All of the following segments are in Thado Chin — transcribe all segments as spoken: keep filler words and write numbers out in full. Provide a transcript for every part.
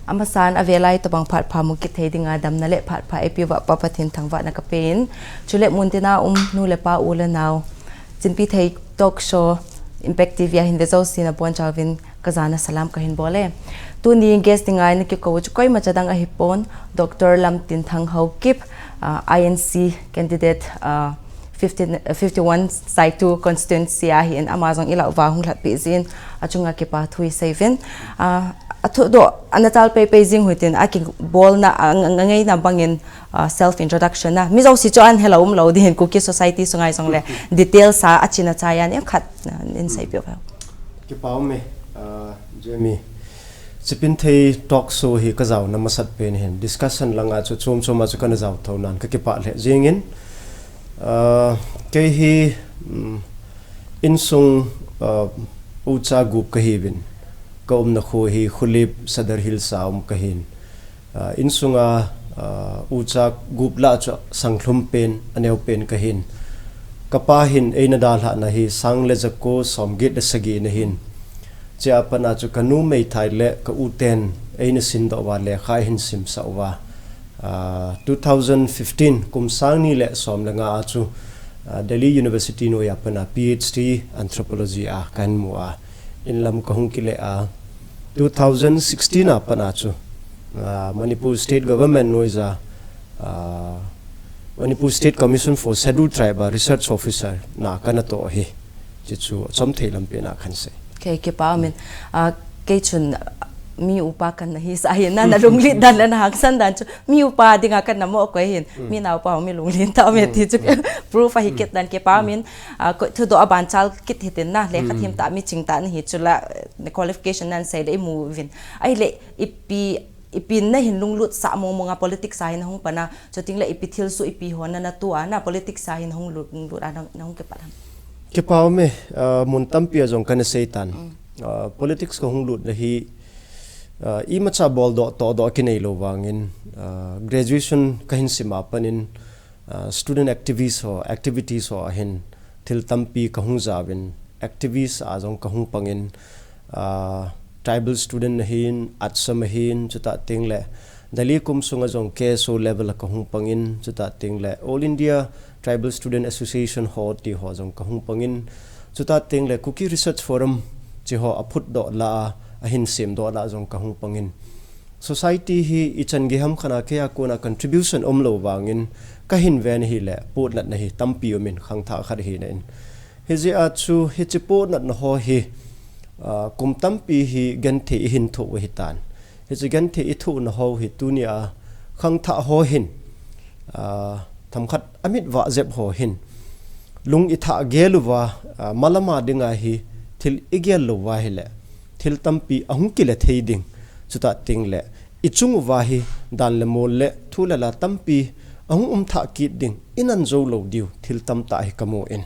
Amasan avelai tobang phat pha mukit thei dinga damna le phat pha eipeuva Pa Pathen thangvahna kapen. Chule muntina um nu le pa u le nau, Chinpi Thei Talk Show, Impact T V a hin ve jouse nabonchauvin kajana salam kahin bole. Tuni guest dinga eina kikou chu koimacha dang ahipon, Doctor Lamtinthang Haokip, ah, I N C candidate, ah, fifteen, fifty-one Saitu constituency ahin, ama jong ilah uva hung lhatpeh jin, achunga kipa thu iseiuvin. Ah, athudoh ana chalpeh peh jing uhitin, akibolna, a, a, angaina bangin, ah, self introduction na. Mi jouse chu ahin helou umlou ding hin Kuki society sunga jongle details a, achina chaiya neokhat, ah, in seipeh uve. Kipa ume, ah, Jamie. Chinpi Thei Talk Show hi kajaona masat pen hin, discussion langa chu chom choma chu kana jao thou nan kakipah lheh jingin. Ah, kei hi, um, insung, ah, ucha gup kahiuvin. Kaumna kho hi Khulip, Sadar Hills a um kahin. Ah, insunga, ah, ucha gup lah chu sanglhum pen, aneo pen kahin. Kapa hin eina dalhahna hi sang le jako somget le sagi ana hin. Chea pat a chu kanu meithai le ka u ten eina sindoh uva lekha ahin simsah uva. Ah, two thousand fifteen, kum sang ni le som le nga a chu, ah, Delhi University noiya pat a P H D Anthropology a kahin mu a. Inlam kahung kile a, two thousand sixteen a pat a chu, ah, Manipur State Government noiya, ah, Manipur State Commission for Scheduled Tribe a Research Officer na kana toh hi. Chuchu chomthei lampi na kahin sei. Kei kipa umin, ah, kei chun, ah, mi upa kana hisah hin na, nalunglen dan le nahangsan dan chu mi upa dinga kana mo koi hin, mi naopa mi lunglen taume ti chu proof ahi kit dan kipa umin, ah, koi thudoh aban chal kit hitin na, lekha themtah mi chingtah nahi chula, eh, qualification nan seile imu uvin. Ahile ipi, ipi nahin lunglut sah mong monga politics a hin nahung pan a, chuteng le ipi thilsoh ipi hon nana toh a, na politics a hin nahung lut, lunglut a na, nahung kipat ham? Kipa ume, ah, mun tampi a jong kana sei tan. Ah, politics kahung lutna hi, ah, imacha boldoh, tohdoh kinei lou vangin, ah, graduation kahin sim a pat in, ah, student activist ho, activities ho ahin thil tampi kahung jaovin, activist a jong kahung pangin, ah, tribal student ahin, ATSUM ahin, chutah teng le Delhi kum sunga jong K S O level a kahung pangin, chutah teng le All India Tribal Student Association ho ti ho jong kahung pangin, chutah teng le Kuki Research Forum chi ho aphutdoh lah a, ahin semdoh lah a jong kahung pangin. Society hi ichan gei ham khat a kei a kona contribution umlou vangin kahin ven ahile, pohnatna hi tampi umin khangthah khat hina in. Hijeh a chu hiche pohnatna ho hi, ah, kum tampi hi genthei ihin thoh u ahitan. Hiche genthei ithohna ho hi tunia khangthah ho hin, ah, themkhat amit vah jep ho hin lung ithah gel uva, ah, malam a dinga hi thil igel lou uva ahile, thil tampi ahung kile thei ding. Chutah teng le ichung uva hi dan le mol le thu le la tampi ahung um thah kit ding, inan jou lou diu thil tamtah hi kamu in.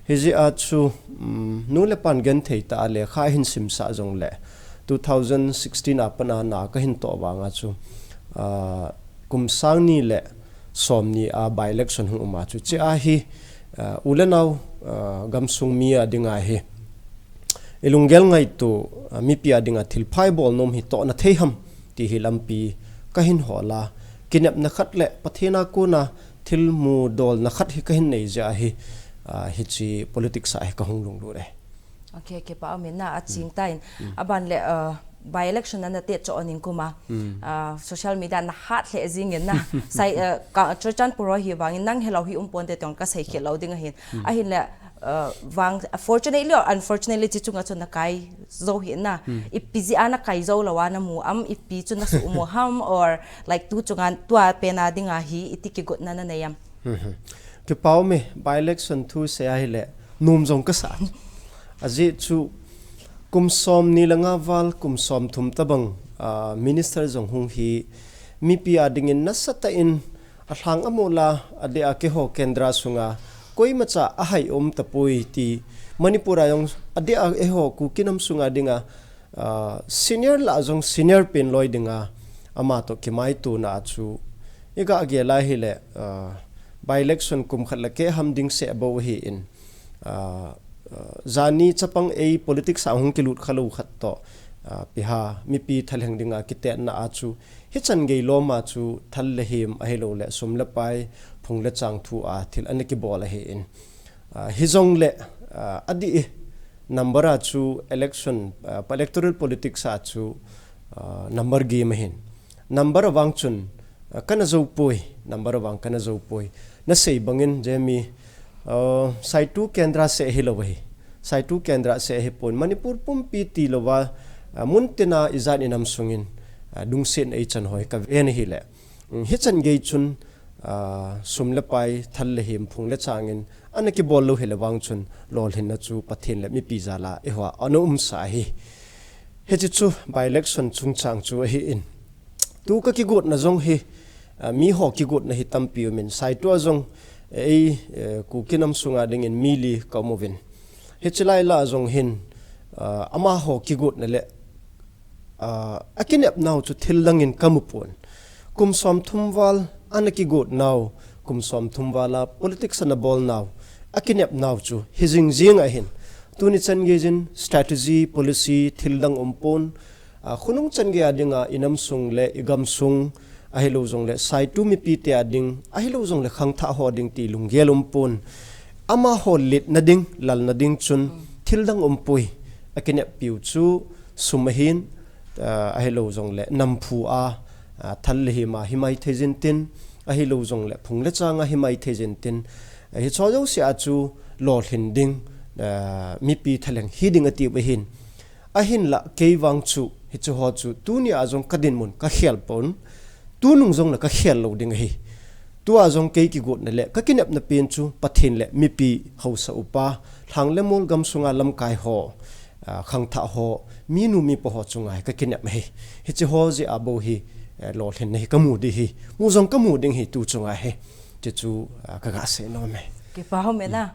Hijeh a chu, um, nu le pan genthei tah a lekha ahin simsah jongle, two thousand sixteen a pat a na kahin toh vanga chu, ah, kum sang ni le som ni a by-election hung um a chu, chea hi, ah, u le nao, ah, gamsung mi a dinga hi ilunggel ngaito, ah, mipi a dinga thilpha ibol nom hi tohna thei ham ti hi lampi kahin hol a, kinepna khat le Pathen a kona thilmu dolna khat hi kahin nei jeh a hi, ah, hiche politics a hi kahung lunglut e. Ok, kipa umin na, aching tan. Aban le, ah, by-election ana te cho ning kum a, ah, social media nahat lheh jingin na. Sai, ah, ka, Churachandpur ho hi vangin nang helou hi um ponte tong kasei khel lou ding ahin. Ahin le, ah, vang, fortunately or unfortunately, hiche chunga chu nakai jou hi na. Ipi jeh a nakai jou lou a namu am, ipi chu nasuhmo ham, or like tu chunga tua pen a dinga hi iti kigotna nanei am? Kipa ume, by-election thu sei ahile, nom jong kasa. Ajeh chu, kum som ni le nga val, kum som thum tabang, ah, minister jong hung hi, mipi a dingin nasatah in, alhang amol a, adeh a keiho kendra sunga, koimacha ahai um tapoi ti, Manipur a jong, adeh a eiho Kuki nam sunga dinga, ah, senior lah jong senior pen loi dinga, ama toh kimaitona chu, iga gel a hile, ah, by-election kum khat le keh ham ding seh bou ahin, ah, ah, jani chapang ei politics a hung kilut khalou khat toh, Aa, piha, mipi thalheng dinga kitetna a chu, hichan gei lom a chu thal le him ahilou le sum le pai, phung le chang thu a thil ana kibol ahi in. Aa, hijong le, aa, adih e, number a chu election, aa, electoral politics a chu, aa, number game ahin. Number avang chun, aa, kana jou poi, number avang kana jou poi. Nasei bangin, Jemi, aa, Saitu Kendra se hilou ahi. Saitu Kendra se hipon. Manipur pumpi tilou va, aa, mun tina ijat inam sungin, aa, lungset a ichan hoi kaven ahile. Um, hichan gei chun, aa, sum le pai, thal le him, phung le chang in, ana kibol lou hile vang chun, lolhinna chu Pathen le mipi jal a, eiho a, ana umsa ahi. Hiche chu by-election chungchang chu ahi in. Tu ka kigotna jong hi, aa, miho kigotna hi tampi umin. Saitu a jong, ei, eh, Kuki nam sunga dingin mi li ka um uvin. Hiche lai lah a jong hin, aa, amaho kigotna le, aa, akinep nau chu thil dangin ka mu pon. Kum som thum val ana kigot nau, kum som thum val a politics ana bol nau, akinep nau chu hijing jing ahin. Tuni chan gei jin strategy, policy, thil dang um pon. Aa, khonung chan gei a dinga inam sung le igam sung, ahilou jong le Saitu mipi te a ding, ahilou jong le khangthah ho ding ti lunggel um pon. Amaho letna ding, lalna ding chun thil dang um poi. Akinep piu chu sum ahin, aa, ahilou jong le namphu a, aa, thal le him a hi mai thei jin tin, ahilou jong le phung le chang a hi mai thei jin tin, aa, hicho jouse a chu lolhin ding, aa, mipi thalheng hi ding ati u ahin. Ahinlah kei vang chu, hiche ho chu, tuni a jong ka dinmun ka khel pon, tunung jong le ka khel lou ding ahi. Tua jong kei kigotna le ka kinepna pen chu Pathen le mipi, haosa upa, lhang le mol gam sunga lamkai ho, aa, khangthah ho, minu mipa ho chunga hi ka kinep ahi. Hiche ho jeh a bou hi, eh, lolhinna hi ka mu ding hi, mu jong ka mu ding hi tu chunga hi. Hiche chu, aa, ka ga sei nom e. Kipa um e na.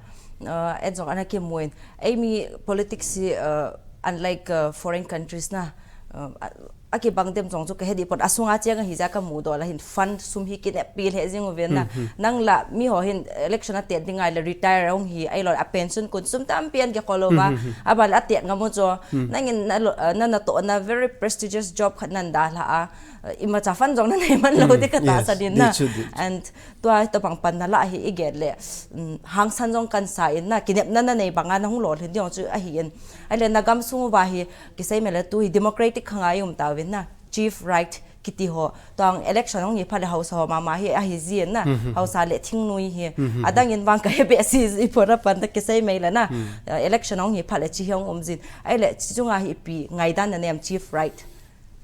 Aa, ei jong ana kimu in. Eimi politics hi, aa, unlike, aa, foreign countries na, aa, a, akibang dem jong chu ka he dih pon, asunga cheng ahi jeh a ka mudoh a hin fund sum hi kinep pi lheh jing uvin na. Nang lah miho hin election a tet ding ahile retire hung hi, ahilou le a pension kon sum tampi ana kikhol uva. Aban le a tet ngam u chu. Nangin na lo, aa, na natohna very prestigious job khat nan dalha a, aa, imacha fund jong na nei man lou ding ka tahsan in na. Dih chu, dih chu. And tua tobang panna lah hi i get le, um, hangsan jong kan sa in na, kinepna na nei banga na hung lolhin ding chu ahi in. Ahile na gam sung uva hi, kisei mai le tu hi democratic khang a i um tauvin na, chief right kiti ho. Tua election hung hi phat le haosa ho mama hi ahi jin na, haosa le thingnoi hi. Adang in vang ka he behseh ji pon apan ta kisei mai le na, uh, election hung hi phat le hiche hi hung um jin. Ahile hiche chunga hi ipi ngaidan na nei em chief right?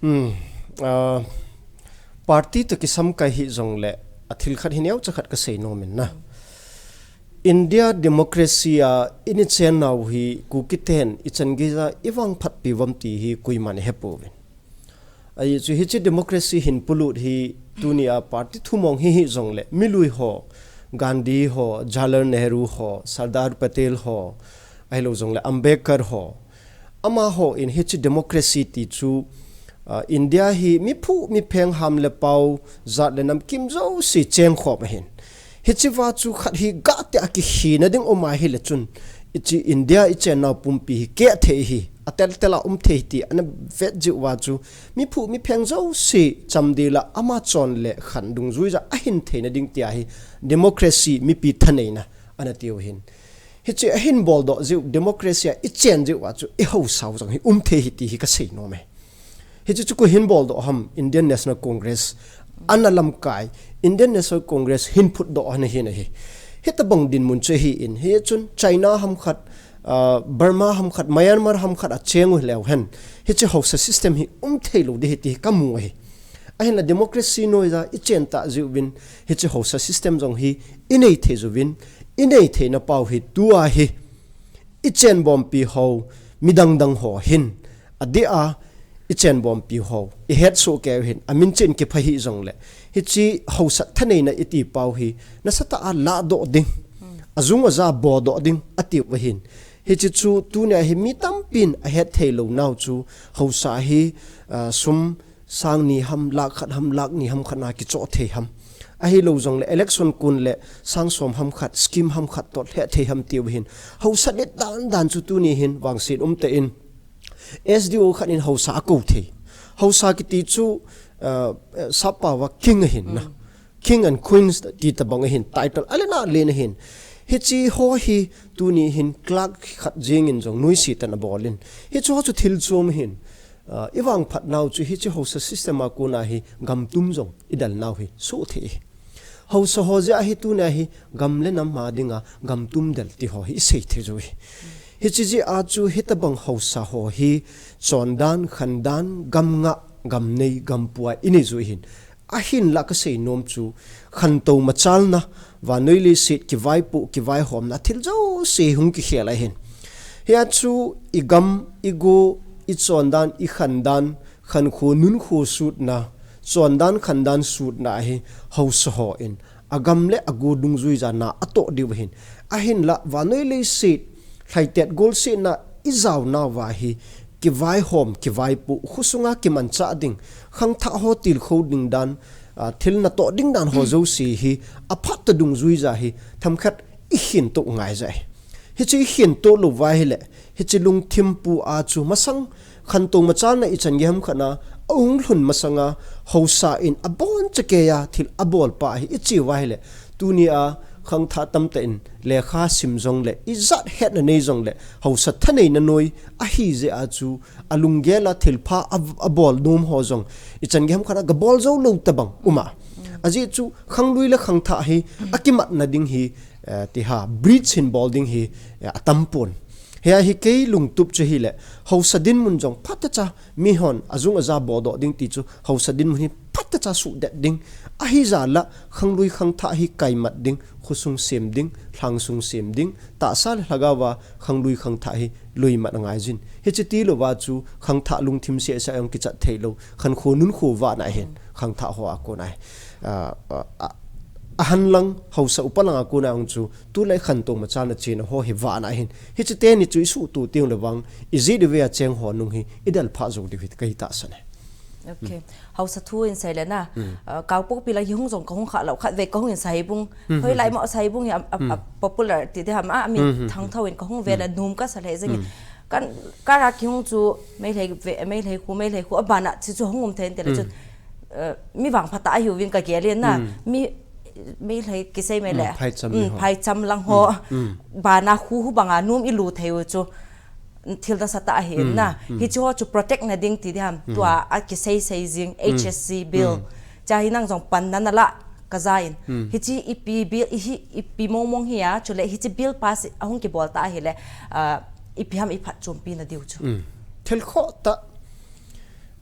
Hmm. Ah, party toh kisamkai hih jong le, a thil khat hi neocha khat ka sei nom in na. India democracy a i chen nau hi Kuki ten i chan geija i vangphat pi uvam ti hi koiman i he pouvin. Ajeh chu hiche democracy hin polut hi tuni a party thumong hi hih jong le, milui ho, Gandhi ho, Jawaharlal Nehru ho, Sardar Patel ho, ahilou jong le Ambedkar ho, amaho in hiche democracy ti chu, ah, India hi miphu mipheng ham le pau, jat le nam kim jouse chengkhom ahin. Hiche va chu khat hi gah tah a kikhina ding um ahile chun, hiche India i chen nau pumpi hi keh thei hi, a teltel a um thei ti ana vet jiu va chu, miphu mipheng jouse chamdel a ama chon le khan dungjuija ahin theina ding tia hi democracy mipi thaneina ana tiu hin. Hiche ahin boldoh jiu, democracy a i chen jiu va chu i haosa u jong hi um thei hi ti hi ka sei nom e. Hiche chu koi hin boldoh ham, Indian National Congress ana lamkai, Indian National Congress hin phutdoh ana hin ahi. Hitabang dinmun chu ahi in, hichun China ham khat, ah, Burma ham khat, Myanmar ham khat a cheng u hileu hen, hiche haosa system hi um thei lou ding hi ti hi ka mu ahi. Ahinla democracy noiya i chen tah jiuvin, hiche haosa system jong hi i nei thei jiuvin, i nei theina pau hi tua hi i chen bompi ho, midang dang ho hin, adeh a i chen bompi ho, i het soh kei u hin, amin chen kipha hih jong le, hiche haosa thaneina i ti pau hi, nasatah a ladoh ding, ajung aja bodoh ding, ati u ahin. Hiche chu tunia hi mi tampin ahet thei lou nau chu, haosa hi, ah, sum sang ni ham, lakh khat ham, lakh ni ham khat na kichoh thei ham. Ahilou jong le election kon le sang som ham khat, scheme ham khat toh lheh thei ham ti u hin. Haosa det dan dan chu tuni hin vangset um tah in. S D O khat in haosa akou thei. Haosa kiti chu, uh, sap pao a king ahin na. King and queens ti tabang ahin, title alen alen ahin. Hiche ho hi tuni hin clerk khat jeng in jong nuisat in abol in. Hiche ho chu thil chom ahin. Uh, i vangphat nau chu hiche haosa system a kona hi gam tum jong i del nau hi soh thei. Haosa ho jeh a hi tuni a hi gam le nam a dinga gam tum del ti ho hi i sei thei jo hi. Hiche jeh a chu hitabang haosa ho hi chondan, khandan, gam ngah, gam nei, gam pua i nei jo hin. Ahinlah ka sei nom chu khantou machalna, vannoi leiset kivaipoh, kivaihomna thil jouse hung kikhel ahin. Hia chu i gam, i go, i chondan, i khandan, khankho nunkho sutna, chondan khandan sutna hi haosa ho in agam le ago dungjuija na atoh diu ahin. Ahinlah vannoi leiset lhaitet golsetna i jaonauva hi kivaihom, kivaipoh, khosunga kimanchah ding, khangthah ho tilkhou ding dan, ah, thil natoh ding dan ho jouse hi aphat tah dungjuija hi themkhat i khentoh ngai jeh ahi. Hiche i khentoh louva ahile, hiche lungthim pu a chu masang khantou machalna i chan gei ham khat na ahung lhun masanga haosa in aboncha keiya thil abol pa hi i che uva ahile, tuni a khangthah tamtah in lekha sim jongle, ijat hetna nei jongle, haosa thaneina noi ahi jeh a chu alunggel a thilpha a, abol nom ho jong i chan gei ham khat na gabol jou lou tabang um a. Ajeh chu khanglui le khangthah hi akimatna ding hi, eh, ti ha, bridge hin bol ding hi, eh, atam pon. Hia hi kei lungtup chu hile, haosa dinmun jong phatecha mihon ajung aja bodoh ding ti chu haosa dinmun hi phatecha suhdet ding. Ahijeh a khanglui khangthah hi kaimat ding, khosung sem ding, lhangsung sem ding, tahsa le lhagao a khanglui khangthah hi luimat angai jin. Hiche tilouva chu khangthah lungthim sehseh a jong kichat thei lou, khankho nunkho vahna ahin, khangthah ho a kona hi. Ah, ah, ah, ahan lang, haosa upa lang a kona jong chu, tulai khantou machalna chena ho hi vahna ahin. Hiche teni chu i suhtoh teng le vang, i jeh diu ve a cheng ho nung hi, i del phah jou diu hi, ka hi tahsan e. Okay. Haosa thu in sei le na. Ah, Kangpokpi lang hi hung jong ka hung kha lou, khatvei ka hung in Saibung. Hoilai mo Saibung hi a, a, a popular ti ding ham a, mi thangthou in ka hung ve le nom ka sa lheh jeng in. Kan, ka ra kihung chu Meitei ve, Meitei khu, Meitei khu abana chu chu hung um thei in ti le chu. Eh, mi vangphat a ahiuvin ka gel in na. Mi, Meitei kisei mai le. Phaicham mi ho. Phaicham lang ho. Bana khu hu banga nom i lu thei u chu. Thil nasatah ahi in na. Hiche ho chu protect na ding ti ding ham. Tua a kisei sei jing H S C bill. Cha hi nang jong panna na la ka ja in. Hiche ipi bill, i hi, ipi mong mong hi a, chule hiche bill pass ahung kibol ta ahile, ah, ipi ham i phatchompi na diu chu. Thil khoh tah,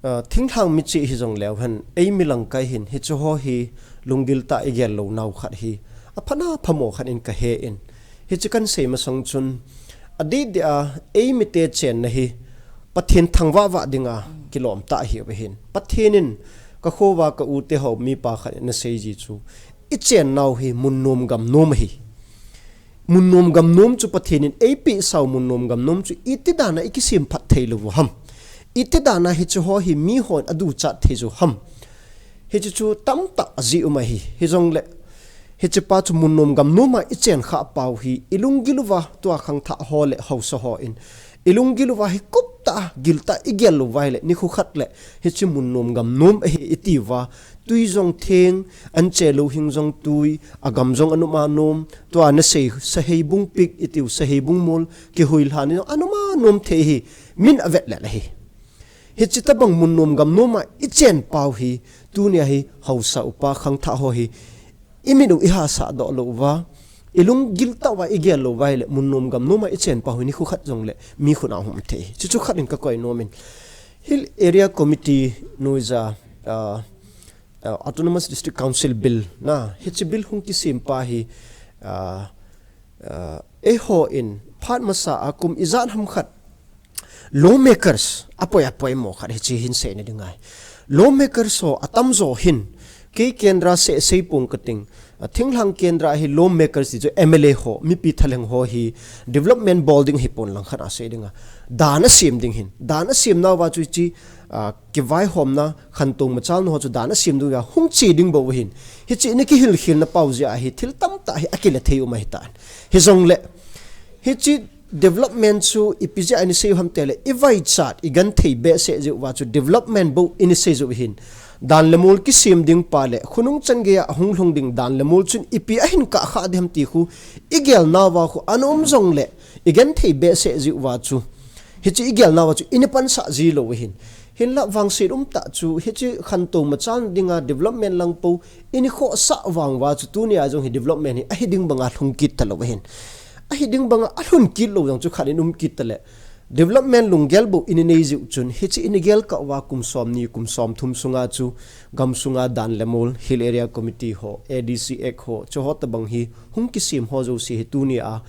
ah, thinglhang michih hi jong leu hen, ei mi langkai hin, hiche ho hi lunggil tah i gel lou nau khat hi, aphatna phamo khat in ka he in. Hiche kan sei masang chun, adeh deh a, ei mite chenna hi, Pathen thangvah vah dinga kilom tah ahi uva hin. Pathen in ka kho uva ka u te ho mipa khat in ana sei ji chu, i chen nau hi mun nom gam nom ahi. Mun nom gam nom chu Pathen in ei peh sau mun nom gam nom chu iti dan a i kisem phat thei lou u ham. Iti dan a hiche ho hi mi hon aduchat thei jou ham. Hiche chu tamtah ajeh um ahi. Hijongle, hiche pa chu mun nom gam nom a i chen khah pau hi, i lunggil uva tua khangthah ho le haosa ho in. I lunggil uva hi kup tah a, gil tah a i gel lou uva ahile, nikho khat le, hiche mun nom gam nom ahi i ti uva, tui jong theng, an che lou hing jong tui, agam jong anom a nom, tua nasei, saheibung pik i tiu, saheibung mol, kihui lhan in jong anom a nom thei hi, min avet lel ahi. Hiche tabang mun nom gam nom a i chen pau hi, tunia hi haosa upa khangthah ho hi, i mit u i hahsat doh lou uva, i lunggil tah uva i gel lou uva ahile, mun nom gam nom a i chen pau hi nikho khat jongle, mi khut a hung um thei. Chuchu khat in ka koi nom in. Hill Area Committee nuija, ah, ah, Autonomous District Council Bill na, hiche bill hung kisem pa hi, ah, ah, eiho in phat masa a kum ijat ham khat lawmakers, apoi apoi mo khat hiche hin seina ding ahi. Lawmakers ho atamjo hin, kei kendra seh sei pong ka ting, a thinglhang kendra hi lawmakers ti chu M L A ho, mipi thalheng ho hi development bol ding hi pon lang khat a sei ding a. Dan asem ding hin, dan asem nauva chu hiche, a, kivaihomna, khantou machalna ho chu dan asem ding a hung che ding bou hin. Hiche ni kihilkhel na pau jeh a hi thil tamtah hi akile thei um ahi tan. Hijongle, hiche Development chu ipi jeh a ini sei u ham tile, i vaichat, i genthei behseh jeh uva chu development bou ini sei u hin. Dan le mol kisem ding pa le, khonung chan geiya hung lhung ding dan le mol chun ipi ahin kah kha ding ham ti khu, i gel nauva khu ana um jongle, i genthei behseh jeh uva chu. Hiche i gel nauva chu, ini pansah ji lou u hin. Hinlah vangset um tah chu, hiche khantou machal dinga development lang pou, ini khohsah vang uva chu, tunia jong hi development hi, ahi ding banga lhung kit talou u hin. Ahi ding banga alhun kit lou jong chu khat in um kit tale. Development lunggel bou ini nei jeh u chun, hiche ini gel kah uva kum som ni, kum som thum sunga chu, gam sunga dan le mol, Hill Area Committee ho, A D C Act ho, chuho tabang hi, hung kisem ho jouse hi tunia,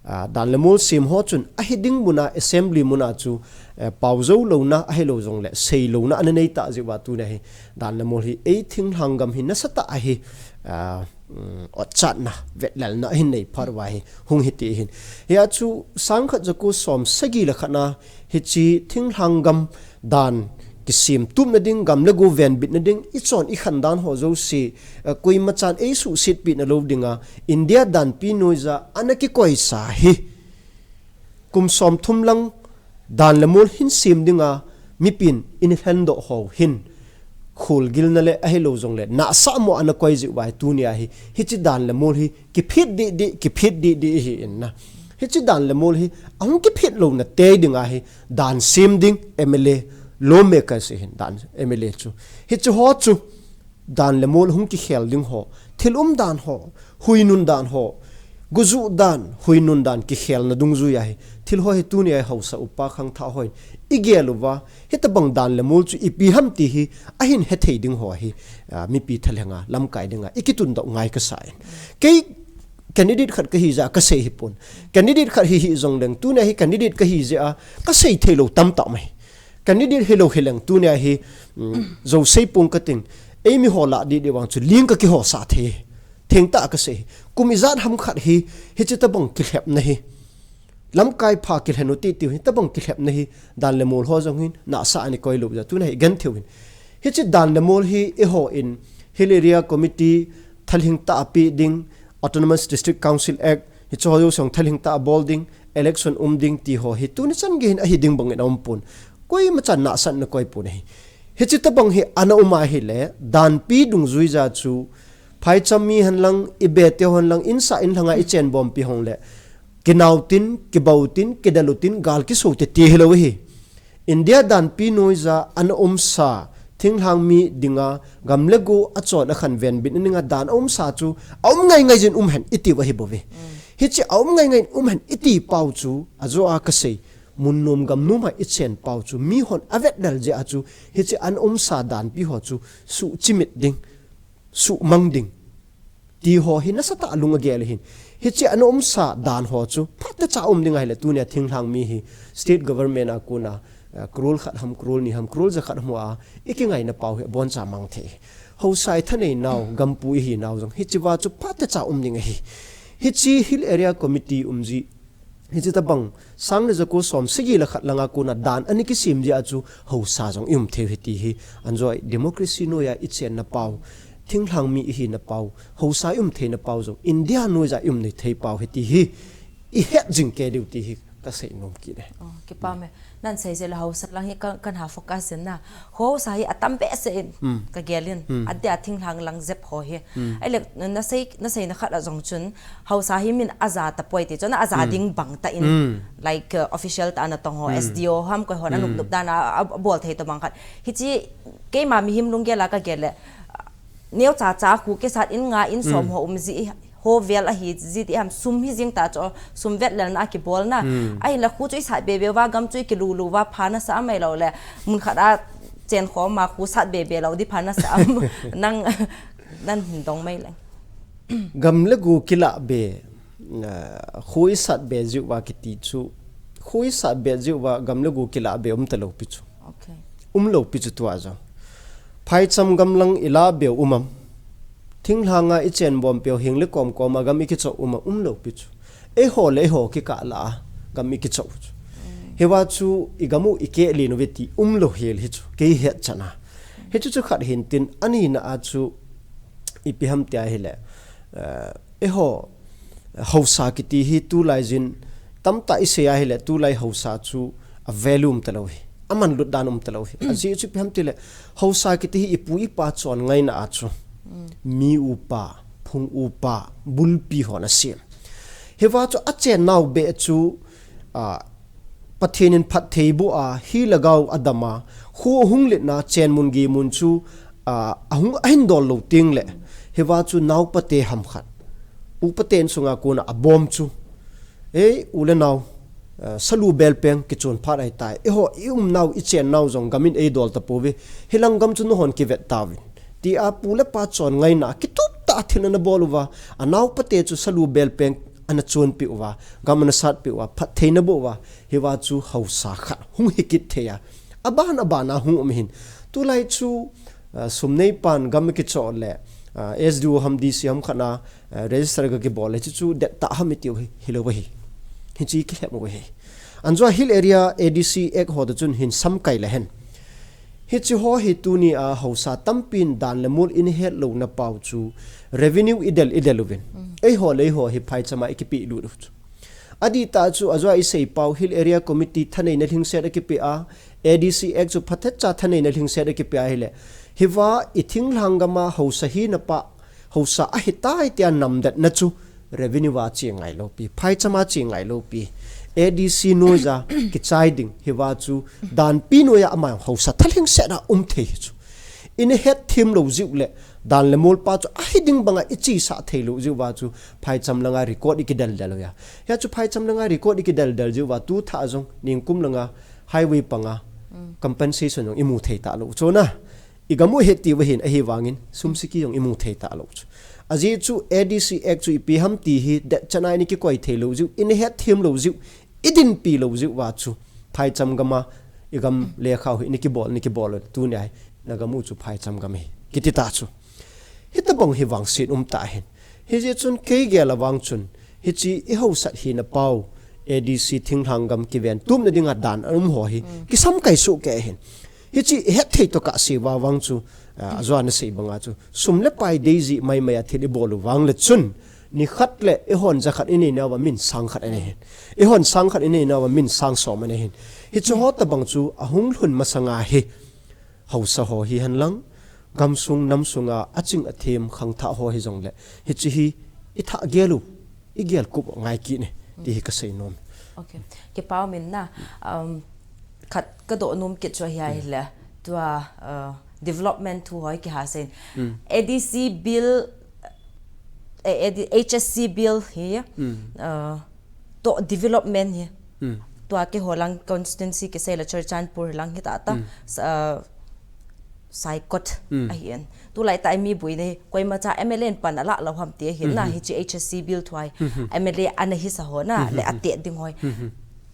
a, dan le mol sem ho chun, ahi ding muna, assembly muna chu, eh, pao jou louna, ahilou jongle, sei louna, ana nei tah jeh uva tunia hi, dan le mol hi, ei thinglhang gam hi, nasatah ahi, a, um, otchatna, vetlelna, ahin nei phat uva hi, hung hiti hin. Hia chu, sang khat jako som sagi le khat na, hiche thinglhang gam dan kisem tupna ding, gam le go venbitna ding, i chon i khan dan ho jouse, eh, koima chan ei suhsetpi nalou dinga, India danpi noija ana kikoisa hi. Kum som thum lang dan le mol hin sem dinga, mipin ini lhendoh ho hin. Kholgilna le ahilou jongle, nahsah mo ana koi jeh uva hi tunia hi, hiche dan le mol hi, kiphet didi, kiphet didi hi in na. Hiche dan le mol hi, ahung kiphet louna tei dinga hi, dan sem ding, M L A, lawmakers hin dan M L A chu. Hiche ho chu, dan le mol hung kikhel ding ho, thil um dan ho, huinun dan ho, gujuh dan, huinun dan kikhelna dungjuia hi, thil ho hi tunia hi haosa upa khangthah hon, i gel uva, hitabang dan le mol chu ipi ham ti hi, ahin hethei ding ho hi, a, mipi thalhenga, lamkai dinga, i kitundoh ngai kasa in. Kei candidate khat kahi jeh a kasei hipon. Candidate khat hi hijongleng, tunia hi candidate kahi jeh a, kasei theilou tamtah mai. Candidate hilou hileng tunia hi, um, jousei pong kating, ei mi ho lah didi vang chu ling kakihosah thei. Thengtah kasei. Kum ijat ham khat hi, hiche tabang kilhepna hi. Lamkai pha kilhen u titi u hitabang kilhepna hi, dan le mol ho jong hin, nahsah ana koi lou jeh a, tunia hi genthei u hin. Hiche dan le mol hi, eihon, Hill Area Committee, thalheng tah a pe ding, Autonomous District Council Act, hiche ho jouse thalheng tah a bol ding, election um ding ti ho hi, tuni chan gei hin ahi ding bangin aumpon. Koima chan nahsah ana koi pon ahi. Hiche tabang hi ana um ahile, danpi dungjuija chu, phaicham mi henlang, i bete ho henlang, insah inlhanga i chenbompi hon le, kinautin, kibautin, kidelutin, gal kisoute ti hilou hi. India danpi noija ana umsa, thinglhang mi dinga, gam le go achon akhan venbitna dinga dan aumsa chu, aum ngaingai jin um hen iti u ahi bouve. Hiche aum ngaingai in um hen iti pau chu, ajo a kasei, mun nom gam nom a i chen pau chu, mihon avetlel jeh a chu, hiche ana umsa danpi ho chu, suhchimit ding, suhmang ding, ti ho hi nasatah a lung agel ahin. Hiche ana umsa dan ho chu, phatecha um ding ahile tunia thinglhang mi hi, state government a kona, eh, crore khat ham, crore ni ham, crore jakhat hua, i kingaina pau hi aboncha mang thei. Haosa i thanei nau, gampu ihi nau jong, hichea chu phatecha um ding ahi. Hiche Hill Area Committee umji, hiche tabang, sang le jako som sagi le khat langa kona dan ana kisem jeh a chu haosa jong i um thei u ahi ti hi, anjoi democracy noiya i chenna pau, thinglhang mi ihina pau, haosa i um theina pau jong, India noiya i um nei thei pau ahi ti hi, i het jing kei diu ti hi kasei nom kit e. Oh, kipa me. Nan sei jeh le haosa lang hi ka, kan ha focus jeng na. Haosa hi atam behseh in, hmm, kagel in. Hmm. Adia thinglhang lang jep ho hi. Hmm. Ahile, na sei, na seina khat a jong chun, haosa hi min aja tapoi ti chu, na aja, hmm, ding bang tah in. Hmm. Like, uh, official tah a natong ho, hmm, S D O ham koi hon, hmm, anop nop dan a, a, abol thei tabang khat. Hiche, keima mihem lunggel a kagel le, neocha cha khu kisat in nga in som, hmm, ho um ji, ho vel ahi ji ti ham, sum hi jing ta chu, sum vetlelna a kibol na. Hmm. Ahinla khu chu i sat be be uva, gam chu i kilu lu uva, pha nasa am ahilou le, mun khat a chen khom a khu sat be be lou di pha nasa am. Nang, nan hin dong mai leng. Gam le go kila be, ah, khu i sat be jeh uva kiti chu, khu i sat be jeh uva gam le go kila be um talou pi chu. Okay. Um lou pi chu tua jong. Phaicham gam lang i la be u um am. Thinglhang a i chen bom peu heng le kom kom a gam i kichoh um am, um lou pi chu. Eiho le eiho kikah la a gam i kichoh chu. Mm. Hiva chu i gam u i keh len uve ti um lou hel hi chu. Kei het chan a. Hichu chu khat hin tin, ani na a chu ipi ham tia ahile, eh, eiho, haosa kiti hi tulai jin Tamtah isei ahile tulai haosa chu a value umtalou hi. Amanlut dan umtalou hi. Ajeh chu ipi ham tile haosa kiti hi ipu ipa chon ngaina a chu. Mi upa, phung upa, bulpi hon asem. Hiva chu achen nau beh chu, a, Pathen in phatthei boh a, hi lhagao adam a, kho hung letna chen mun gei mun chu, a, ahung ahin dol lou teng le. Hiva chu naopa te ham khat. Upa ten sunga kona abom chu. Ei, u le nao, eh, salu belpeng kichon phat ahitai. Eiho, i umnau, i chennau jong gam in eidol tapouve. Hilang gam chu nahon kivet tauvin. Tia pu le pa chon ngaina, kitup tah a thil ana bol uva. Anaopa te chu salu belpeng ana chonpeh uva. Gam ana satpeh uva. Phatthei ana boh uva. Hiva chu haosa khat hung hikit thei a. Aban aban a hung um hin. Tulai chu, ah, sum neipan gam kichoh le, ah, S D O ham D C ham khat na, ah, register ga kibol le chu chu dettah ham itiu hi, hilou ahi. Hiche kilhem u ahi. Anjua Hill Area A D C Act ho toh chun hin samkai le hen. Hiche ho hi tunia haosa tampin dan le mol in het louna pau chu revenue idel idel uvin. Eiho le eiho hi phaichama ikipelut u chu. Adih tah chu ajua isei pau Hill Area Committee thaneina lhingset akipeh a, A D C Act chu phatecha thaneina lhingset akipeh a hile. Hiva i thinglhang gam a haosa hina pa, haosa ahitai tia namdetna chu revenue a che ngailou pi, phaichama che ngailou pi. A D C noiya kichai ding, hiva chu danpi noiya ama haosa thalhingset a um thei hi chu. Ina hetthem lou jiu le, dan le mol pa chu ahi ding banga ichesah thei lou jiu va chu phaicham langa record ikidel del uva. Hia chu phaicham langa record ikidel del jiu va tu thah jong ningkum langa highway panga compensation jong imu thei talou chu na. Igam u het ti va hin ahivangin sum siki jong imu thei talou chu. Ajeh chu A D C Act chu ipi ham ti hi detchan a ini kikoi thei lou jiu, ina hetthem lou jiu, idinpi lou jiu va chu phaicham gam a, igam lekha u hi ini kibol, ini kibol tunia hi, nagam u chu phaicham gam hi. Kiti ta chu. Hitabang hi vangset um ta hin. Hijeh chun kei gel a vang chun, hiche i haosat hina pau, A D C thinglhang gam kiven tumna dinga dan a um ho hi, kisamkai soh kei hin. Hiche i hetthei tokah sei va vang chu, ah, ajua nasei banga chu. Sum le pai dei jeh maimai a thil ibol u vang le chun, nikhat le ihon jakhat inei nauva min sang khat inei hin. Ihon sang khat inei nauva min sang som inei hin. Hiche ho tabang chu ahung lhun masanga hi. Haosa ho hihen lang, gamsung namsunga aching athem khangthah ho hijongle, hiche hi ithah gel u, igel kup u ngai kit e, ti hi kasei nom. Okay. Kipa um in na, um, khat kadoh nom kit chu ahi le, tua, uh, development thu ho hi kiha seiyin. A D C bill, eh, A D, H S C bill hi, uh, toh development hi. Tua keiho lang constituency kisei le Churachandpur lang hita ta, sa-, uh, Saikot ahin. Tulai tah a mi buina hi, koimacha M L A in pan ala lou ham ti ahin na, hiche H S C bill thu a hi. M L A ana hisa ho na, le atet ding ho hi.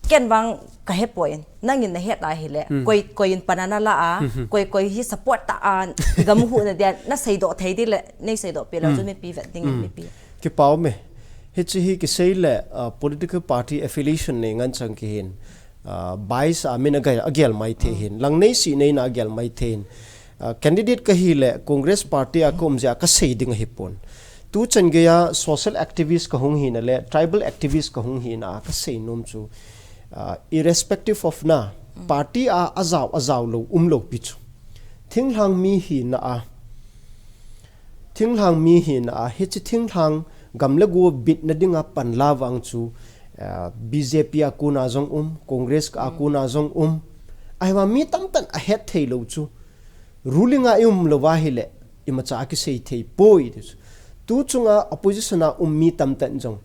Ken vang kahepoi, nangin nahet ahile, koi, koi in pan ana la a, koi, koi hi support ta a, gam huhna dia, naseidoh thei ding le, neiseidoh peh leu chun mipi vet dingin mipi. Kipa um e. Hiche hi kisei le, uh, political party affiliation nei ngen chang kihin. Uh, bias a min agel, agel mai thei hin. Lang nei si neina agel mai thei hin. Uh, candidate kahi le Congress party a ka um jeh a kasei ding ahipon. Tuchan geiya social activist kahung hina le tribal activist kahung hina a kasei nom chu, uh, irrespective of na, party a ajao, ajao lou, umlou pi chu. Thinglhang mi hina a, thinglhang mi hina a, hiche thinglhang gam le go bitna dinga panla vang chu, ah, B J P a kona jong um, Congress a kona jong um. Ahivang mi tamtah in ahet thei lou chu. Ruling a i um lou va hile, imacha a kisei thei poi ti chu. Tu chunga opposition a um mi tamtah in jong.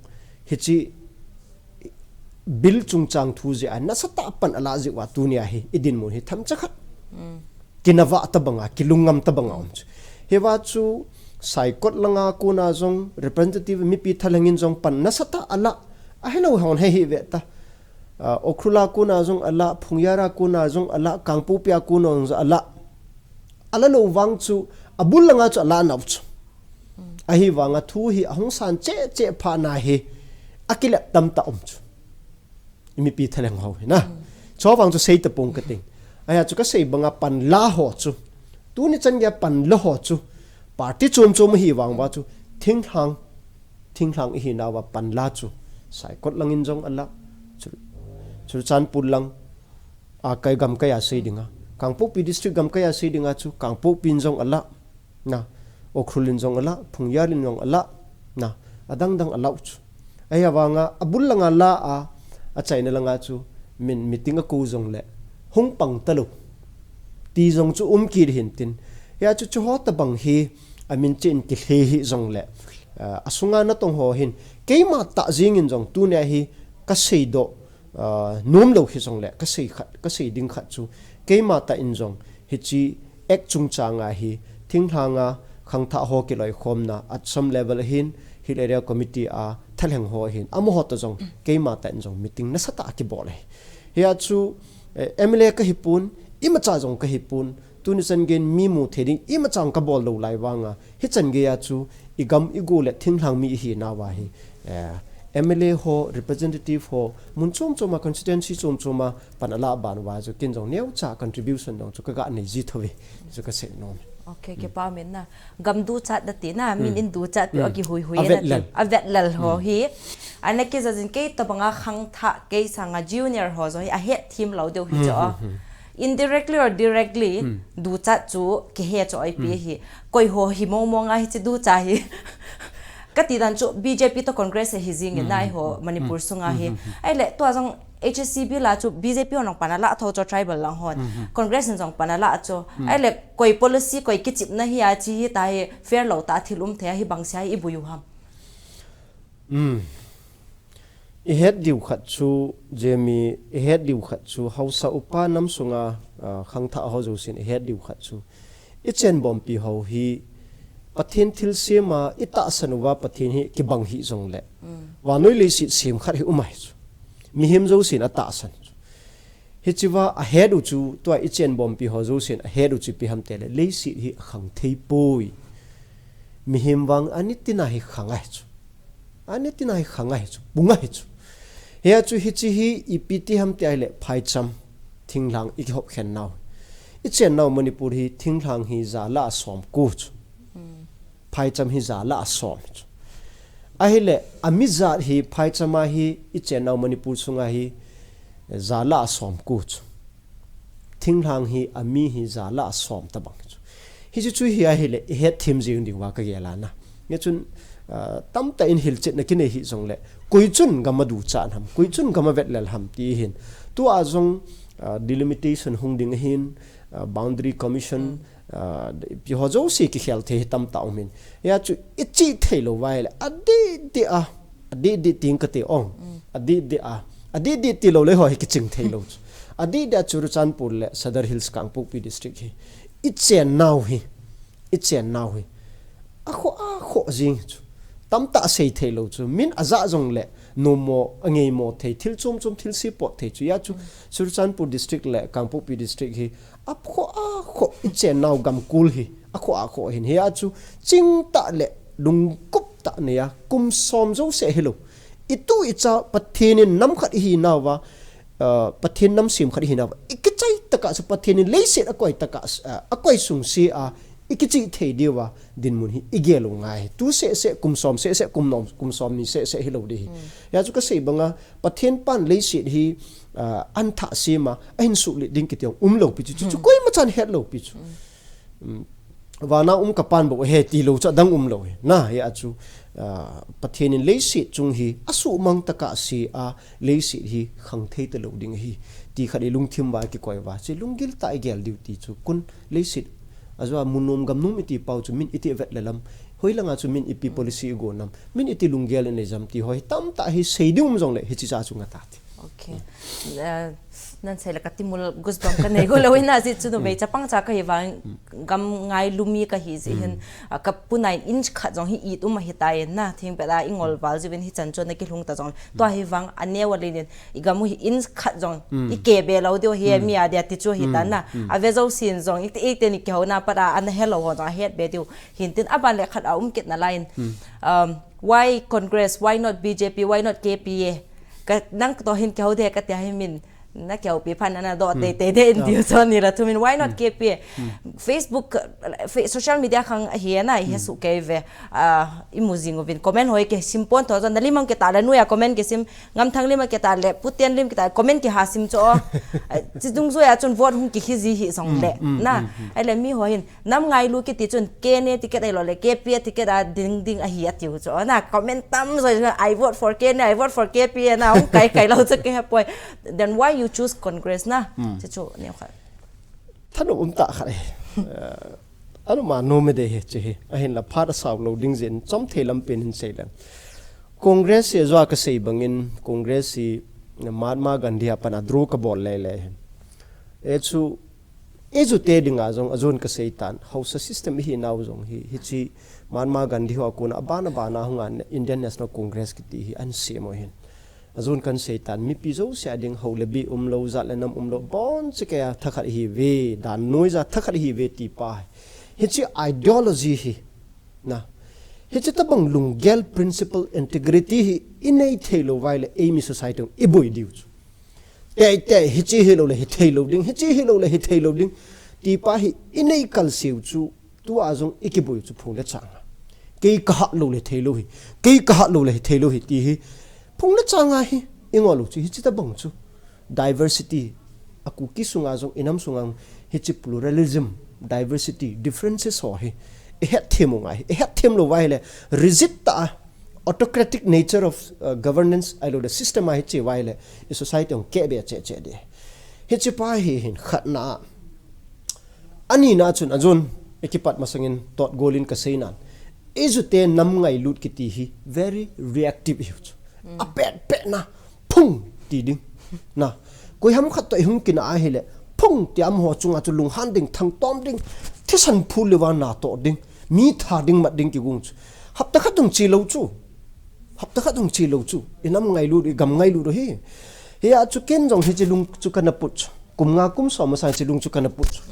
Hiche bill chungchang thu jeh a nasatah a pan ala jeh uva tunia hi i dinmun hi themcha khat kinavah tabanga, kilungngam tabanga um chu. Hiva chu Saikot langa kona jong representative mipi thalheng in jong pan nasatah ala, ahilou hon hi hi ve ta. Ah, Ukhrul a kona jong ala, Phungyar a kona jong ala, Kangpokpi a kona jong ala. Ala lou vang chu, abul langa chu ala nau chu. Ahivanga thu hi ahung san cheh cheh phat na hi, akilep tamtah um chu. I mipi thalheng ho hi na. Chuvang chu sei tapong kating. Ahia chu kasei banga panla ho chu. Tuni chan geiya panla ho chu. Party chom chom hivang uva chu. Thinglhang, thinglhang ihinauva panla chu. Saikot langin jong ala. Chu, Churachandpur lang a kai gamkai a sei dinga, Kangpokpi district gamkai a sei dinga chu Kangpokpi in jong alah, na, Ukhrul in jong alah, Phungyar in jong alah, na, adang dang alah u chu. Ahivanga abul langa la a, achaina langa chu min meeting akou jongle hung pang talou ti jong chu um kit hin tin. Hia chu chuho tabang hi amin chen kilhe hi jongle, ah, asunga natong ho hin keima tah jingin jong tunia hi kasei doh, ah, nom lou hi jongle kasei khat, kasei ding khat chu keima tah in jong hiche act chungchanga hi thinglhanga khangthah ho kiloikhomna at some level ahin, Hill Area Committee a thalheng ho ahin, amaho toh jong keima tah in jong meeting nasatah a kibol ahi. Hia chu, eh, M L A kahipon, imacha jong kahipon, tuni chan geiyin mi mu thei ding imacha jong kabol lou lai vanga, hichan geiya chu igam igo le thinglhang mi ihinauva hi, eh, M L A ho, representative ho, mun chom choma, constituency chom choma pan alah ban uva chu ken jong neocha contribution jong chu kaga nei ji thouve, chu kasei nom. Okay, kipa min na. Gam duchat da ti na, min in duchat pi o kihui hui na ti. Avetlal ho hi. Ana kijajin kei tobanga khangthah, kei sanga junior ho jong hi ahet thim lou diu hi chu. Indirectly or directly, duchat chu kihe chu ipi hi. Koi ho hi mong mong a hiche duchat hi. Kati dan chu B J P toh Congress hi jingin nai ho Manipur sunga hi. Ahile tua jong H S C B la chu B J P hon jong pan alah tho chu tribal lang hon. Congress in jong pan alah chu. Ahile koi policy koi kichepna hi a chi hi ta hi fair lou ta thil um thei a hi bang sia hi ibui u ham. Ihet diu khat chu, Jemi, ihet diu khat chu, haosa upa nam sunga, ah, khangthah ho jousen ihet diu khat chu. Ichenbompi ho hi, Pathen thilsem a, itahsan uva Pathen hi kibang hi jongle. Vannoi leiset sem khat hi um ahi chu. Mihem jousen atahsan chu. Hichea ahet u chu, tua ichenbompi ho jousen ahet u chu ipi ham tile, leiset hi akhang thei poi. Mihem vang anitin a hi khang ahi chu. Anitin a hi khang ahi chu, pung ahi chu. Hia chu hiche hi ipi ti ham tile phaicham, thinglhang ikihop khen nau. Ichen nau Manipur hi thinglhang hi ja la a som ko chu. Phaicham hi ja la a som chu. Ahile, ami jat hi phaicham a hi ichen nau Manipur sunga hi ja la a som ko chu. Thinglhang hi ami hi ja la a som tabang chu. Hichu chu hi ahile, ihet thim jing diu va kagel a na. Hichun, ah, tamtah in hilchetna kinei hi jongle, koi chun gam aduchat ham, koi chun gam avetlel ham ti hin. Tua jong, ah, delimitation hung ding ahin, ah, boundary commission, ah, ipi ho jouse kikhel thei hi tamtah um in. Hia chu ichih thei lou va ahile, adih dih a, adih dih ting kati ong. Adih dih a, adih dih ti lou le ho hi kiching thei lou chu. Adih dih a Churachandpur le Sadar Hills Kangpokpi district hi. Ichen nau hi. Ichen nau hi. Akhoh, akhoh jing chu. Tamtah sei thei lou chu. Min aja jongle, nomo, angeimo thei, thil chom chom, thil sipot thei chu. Hia chu, Churachandpur district le Kangpokpi district hi. Akhoh, akhoh, ichen nau gamkul hi. Akhoh, akhoh hin. Hia chu, chingtah le, lungkup tah nei a, kum som jouse hilou. Itu icha Pathen in nam khat ihinauva, ah, Pathen nam sem khat ihinauva. Ikichai tah a chu Pathen in leiset akoi tah a, ah, akoi sungse a, ikichih thei diuva, dinmun hi igel u ngai. Tu seh seh, kum som seh seh, kum nom, kum som ni seh seh hilou ding hi. Hia chu kasei banga, Pathen pan leiset hi, ah, ahin thah sem a, ahin suhlet ding kiti jong umlou pi chu, chu, chu koima chan hetlou pi chu. Vana um kapan bou ahi tilou chu adang umlou hi. Na, hia chu, ah, Pathen in leiset chung hi asuhmang tah a se a, leiset hi khang thei talou ding ahi. Ti khat ilungthim uva kikoi uva. Chu lunggil tah a igel diu ti chu kun leiset. Ajeh a mun nom gam nom iti pau chu min iti avetlel ham. Hoilanga chu min ipi policy igon ham. Min iti lunggel inei jam ti ho hi tamtah hi sei ding um jongle hiche cha chu ngah ta ti. Okay. Eh, nan sei le kati mul goosebump kanei go lou in ajeh chu numei chapang cha kahi vang gam ngailu mi kahi jeh hin, ah, kapu nai inch khat jong hi it um ahi tai na, thingpet a ingol val jiuvin hichan chu ana kilhung ta jong. Tua hi vang aneo a lenin igam u hi inch khat jong ike be lou diu hi mi a dia ti chu ahi ta na. Ave jousen jong ite, ite ni kihouna pat a ana helou ho jong ahet be diu. Hintin aban le khat a um kit nalai in. Um, why Congress? Why not B J P? Why not K P A? Ka, nang toh hin kihou de kati a hi min. Na keu pi phan ana do te te te in tiu chon ni la thumin, why not K P A? Facebook, uh, fe- social media khang ahi na, i he su kei ve. Ah, i mu jing uvin comment hoi ke sim pon tho chon, na lim ang ke ta le nuya comment ke sim, ngam thang lim ke ta le puten lim ke ta comment ke ha sim cho. Ah, chi dung zo ya chun vote hung ke hi ji hi song le. Na, ai le mi ho hin nam ngailu kiti chun K N A ticket ai lo le K P A ticket a ding ding ahi a tiu cho. Na comment tam zo, "I vote for K N A, I vote for K P A," na hung kai kai lo cho ke ha poi. Then why you choose Congress na? Chi chu neo kha. Thanop um ta kha e. Eh, anu ma no me de he chi he. Ahin la phat a sau lo ding jin chom thei lam pen in sei lang. Congress hi zo ka sei bangin Congress hi Mahatma Gandhi a pan a draw ka bol le le hin. E chu, e chu te ding a jong, a jong ka sei tan. Hausa system hi nau jong hi, hi chi Mahatma Gandhi ho a kuna a bana bana hung an Indian National Congress kiti hi an se mo hin. A jong kan sei tan, mipi zo se a ding ho le bi um lo, jat le nam um lo, bon chi ke a thakhat hi ve, dan noi ja thakhat hi ve ti pa. Hi chi ideology hi. Na. Hi chi tabang lunggel principle integrity hi i nei thei lo vai le, ei mi society i boi diu chu. Te, te, hi chi hi lo le, hi thei lo ding, hi chi hi lo le, hi thei lo ding. Ti pa hi i nei kal siu chu, tu a jong i ki boi chu phung le chang. Kei ka ha lo le thei lo hi, kei ka ha lo le hi thei lo hi ti hi. Phung le chang a hi, i ngol lo chu, hi chi tabang chu. Diversity, a Kuki sunga jong, i nam sunga jong, hi chi pluralism, diversity, differences ho hi. I het them u ngai, i het them lo vai le, rigid ta, autocratic nature of uh, governance, ai lo the system a hi chi vai le, i society ong ke be che che de. Hi chi pa hi hin khat na. Ani na chun a jong, i ki pat masangin tot golin ka sei nan. I zu te nam ngailut kiti hi, very reactive hi chu. A pet pet na, phung ti ding. Na, koi ham khat to i hung kina a hi le, phung ti am ho chunga chu lung han ding, thang tom ding, thisan phu le va na to ding, mi tha ding mat ding ki gung chu. Hapta khat tung chi lo chu. Hapta khat tung chi lo chu. I nam ngailut, i gam ngailut hi. Hi a chu ken jong hi chi lung chu ka na put chu. Kum nga kum som masang chi lung chu ka na put chu.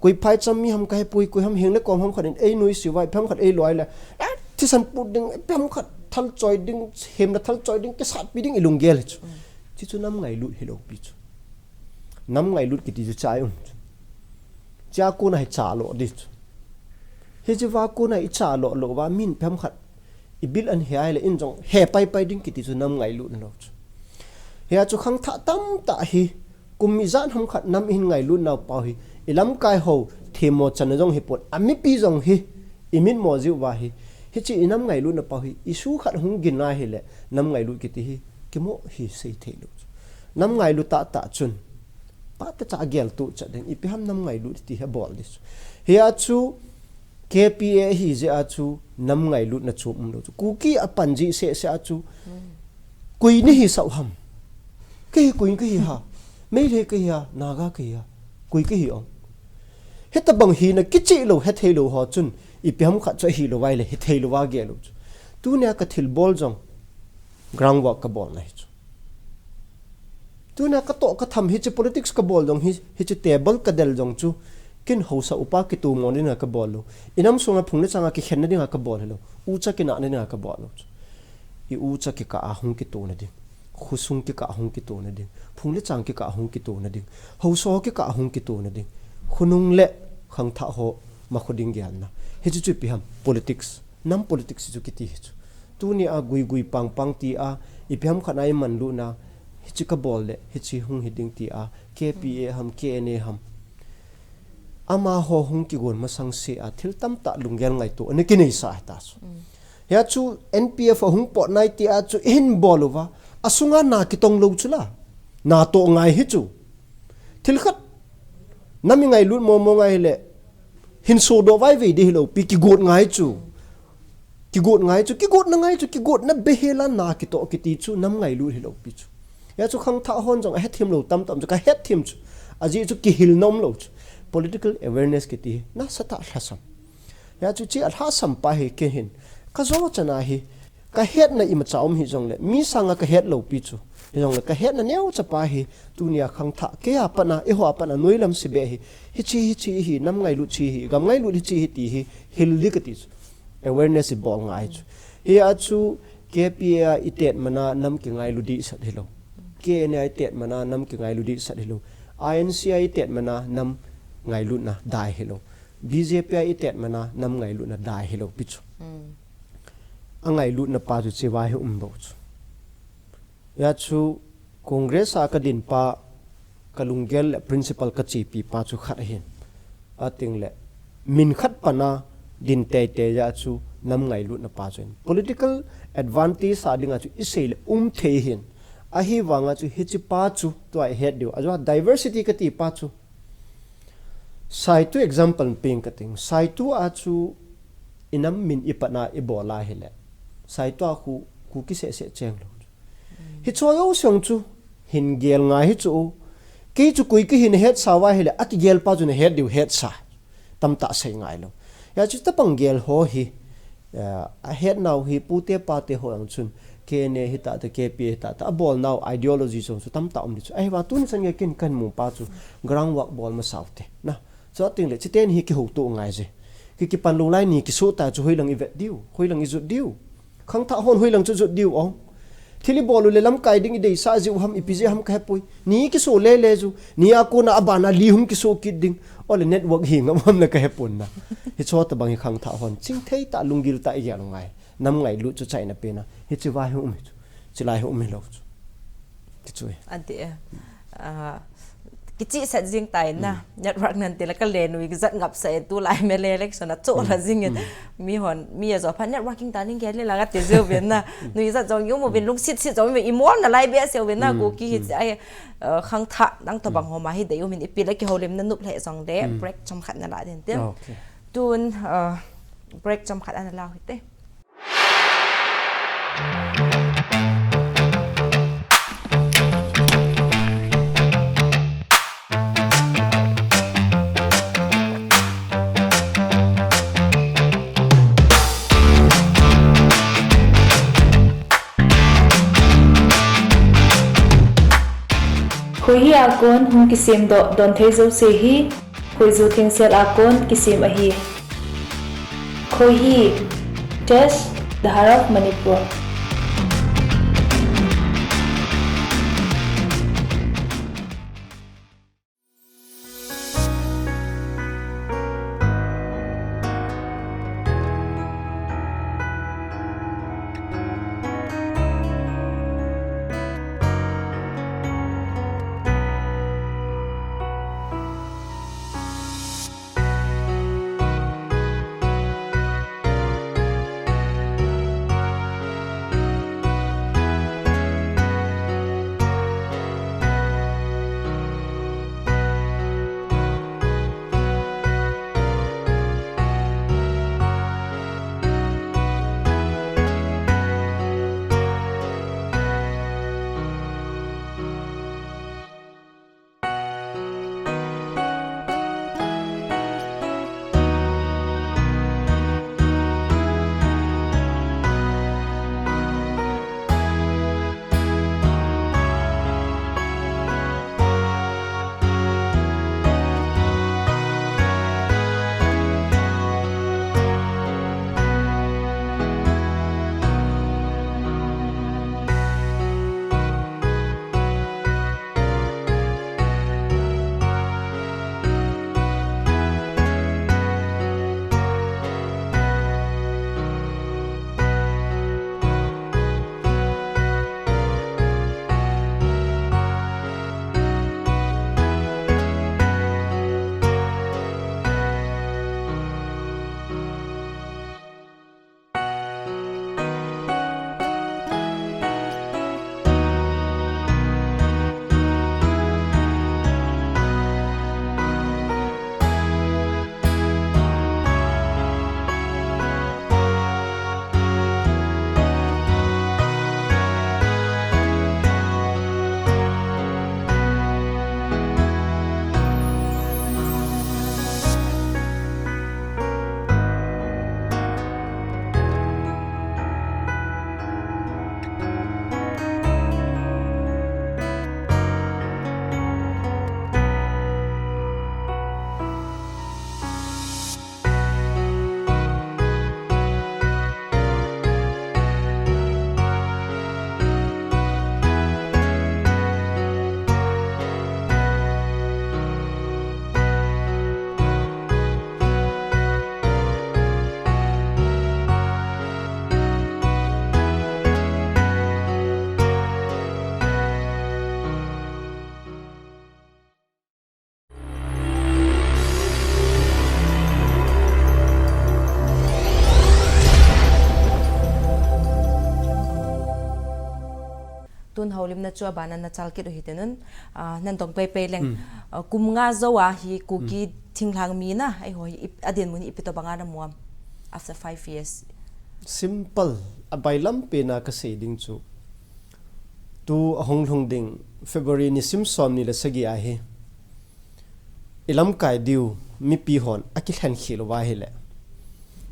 Koi phai cham mi ham ka he pui, koi ham heng le kom ham khat in ei nui si vai, phem khat ei loi le. Eh, thisan put ding, phem khat thal choi ding, hem na thal choi ding, ke sat pi ding i lung gel chu. Chi chu nam ngailut hi lo pi chu. Nam ngailut kiti chu chai um chu. Chia kuna hi cha lo di chu. Hi chi va kuna i cha lo lo va min phem khat. I bil an he ai le in jong he pai pai ding kiti chu nam ngailut lo chu. Hi a chu khang tha tam ta hi. Kum i zan hom khat nam i hin ngailut nau pau hi, i lamkai ho, themmo channa jong hi pon, a mipi jong hi, i mitmo jiu va hi, hi chi i nam ngailut na pau hi, i su khat hung gin lai hi le, nam ngailut kiti hi, kimo hi sei thei lo chu. Nam ngailut ta ta chun, pa ta cha gel tu cha ding, i pi ham nam ngailut ti he bol di chu. Hi a chu, K P A hi jeh a chu nam ngailut na chu um lo chu. Kuki a pan ji se se a chu. Koi ni hi sau ham. Kei koi kei ha. Meitei kei ha, Naga kei ha. Koi kei hi ong. Heta bang hi na kichi lo, he thei lo ho chun. I pi ham khat chu hi lo vai le, he thei lo va ge lo chu. Tu nia ka thil bol jong. Groundwork ka bol na hi chu. Tuna ka to ka tham hi chi politics ka bol jong hi, hi chi table ka del jong chu. Kin hausa upa kitu mo ni na ka bol lo. I nam sunga phung le changa kikhen na dinga ka bol lo. U cha kina na dinga ka bol lo chu. I u cha kika a hung kitu na ding. Khusung kika a hung kitu na ding. Phung le chang kika a hung kitu na ding. Hausa kika a hung kitu na ding. Khunung le khang tha ho ma khu ding gel na. Hi chu chu pi ham politics. Nam politics chu kiti hi chu. Tuni a gui gui pang pang ti a, i pi ham khat na i man lu na, hi chi ka bol le, hi chi hung hi ding ti a, K P A ham, K N A ham. Ama ho hung ki gon masang se a, thil tam ta lunggel ngai tu, ani ki nei sa ta su. Hi a chu N P F a hung pot nai ti a chu i hin bol u va, a sunga na ki tong lo chu la, na to ngai hi chu. Thil khat, na mi ngai lut mo mo ngai le, hin so do vai vei di hi lo, pi ki got ngai chu. Ki got ngai chu, ki got na ngai chu, ki got na be he la na ki to ki ti chu, nam ngai lut hi lo pi chu. Ya chu khang tha hon jong a he thim lo tam tam chu, ka he thim chu. A ji chu ki hil nom lo chu. Political awareness ki ti, na sa ta hla sam. Ya chu chi a hla sam pa hi ke hin. Ka zo chana hi, ka het na i ma cha um hi jong le, mi sanga ka het lo pi chu. Hi jong le, ka het na neo cha pa hi, tu nia khang tha, ke a pa na, i ho a pa na, noi lam si be hi. Hi chi, hi chi, hi nam ngai lut chi hi, gam ngai lut hi chi hi ti hi, hil li ka ti chu. Awareness i bol ngai chu. Hi a chu K P A i tet mana nam ki ngai lu di sat hi lo. K N A i tet mana nam kingailu dihsah hilou. I N C a i tet mana nam ngailutna dai hilou. B J P a i tet mana nam ngailutna dai hilou pi chu. A ngailutna pa chu chivai hi um bou chu. Hia chu Congress a ka din pa ka lunggel le principle ka chepi pa chu khat ahin. Ating le min khat pana din teitei a chu nam ngailutna pa chu ahin. Political advantage a dinga chu i sei le um thei hin. Ahivanga chu hichi pa chu tua i het diu. Ajua diversity ka ti pa chu. Saitu example peng ka ting. Saitu a chu i nam min i patna i bol a hile. Saitu a khu, khu kiseh seh cheng lou. Hichu jouse chu hin gel ngai hi chu. Kei chu koi kihi na hetsa uva hile, a kigel pa chu na het diu hetsa. Tamtah sei ngai lou. Hia chu tapang gel ho hi, eh, a hetnau hi pute pate ho jong chun, K N A hita ta, K P A hita ta, a bolnau ideology jong chu tamtah um di chu. Ahivang tuni chan gei kin kahin mu pa chu ground work bol masa u te. Na, chuting le, chiten hi kihouto ngai je. Ki, kipan lou lai ni kisoh ta chu hoilang i vet diu, hoilang i jot diu. Khangthah hon hoilang chu jot diu ong. Thil i bol u le lamkai ding i deisah jiu ham, ipi jeh ham ka hepoi. Ni kisoh lele ju, ni a kona a bana li hung kisoh kit ding. Ole network hi ngam ham le ka hepon na. Hichu tabang hi khangthah hon. Chingthei tah lunggil tah i gel u ngai. Nam ngailut chu chaina pena. Hichi vai hi um hi chu. Chilai hi um hilou chu. Ti chu e. Ati e. Ah, kichi set jing tai na. Network nan ti la ka le nui jat ngap sa e, tulai M L A election a chu la jing e. Mi hon, mi a jo pha networking ta ning gel le la ka ti jeu ven na. Nui jat jong yum uvin lungset set jong i mol na lai behseh uvin na, Kuki hi ai, ah, khangthah nang tabang ho ma hi dei um in ipi le kihoulimna nop le jong le break chomkhat na la din tin. Okay. Tun, ah, break chomkhat ana la u hite. Khoihi a kon hung kisemdoh donthei jouse hi Khoiju thengsel a kon kisem ahi. Khoihi, Test, The Heart of Manipur. Tun houlimna chu abana nachal kit u hite nun, ah, nadong peipei leng. Hmm. Ah, kum nga jou a hi Kuki, hmm, thinglhang mi na, eiho hi ip-, adinmun hi ipi tobanga namu am after five years? Simple, abailam pena kasei ding chu, tu ahung lhung ding February nisim somni le sagi a hi ilamkai diu mipi hon akilhen khel uva ahile,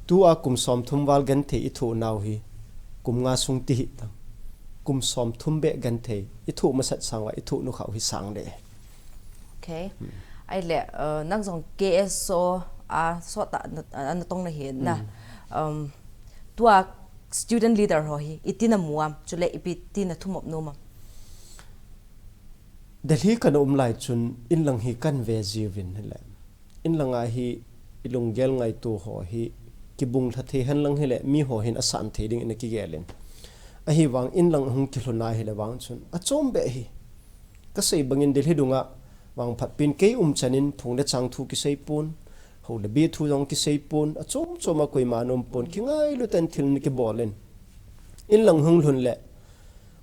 tua kum somthum val genthei ithoh nau hi kum nga sung ti hih tan, kum somthum beh genthei ithoh masat sang uva ithoh nukhau hi sang de. Okay. Hmm. Ahile, uh, nang jong K S O a sot a na, a natong nahi na. Hmm. Um, tua student leader ho hi iti namu am, chule ipi ti nathum nom am? Delhi kana um lai chun inlang hi kana ve jiuvin ahile, inlanga hi ilunggel ngaito ho hi kibung lha thei henlang hile, miho hin asan thei ding in akigel in. Ahivang inlang hung kilhun ahile vang chun achom beh hi. Kasei bangin Delhi dunga vangphat pen kei um chanin phung le chang thu kisei pon, hou le bi thu jong kisei pon, achom chom a koima nom pon, kingailu ten thil ni kibol in. Inlang hung lhun le,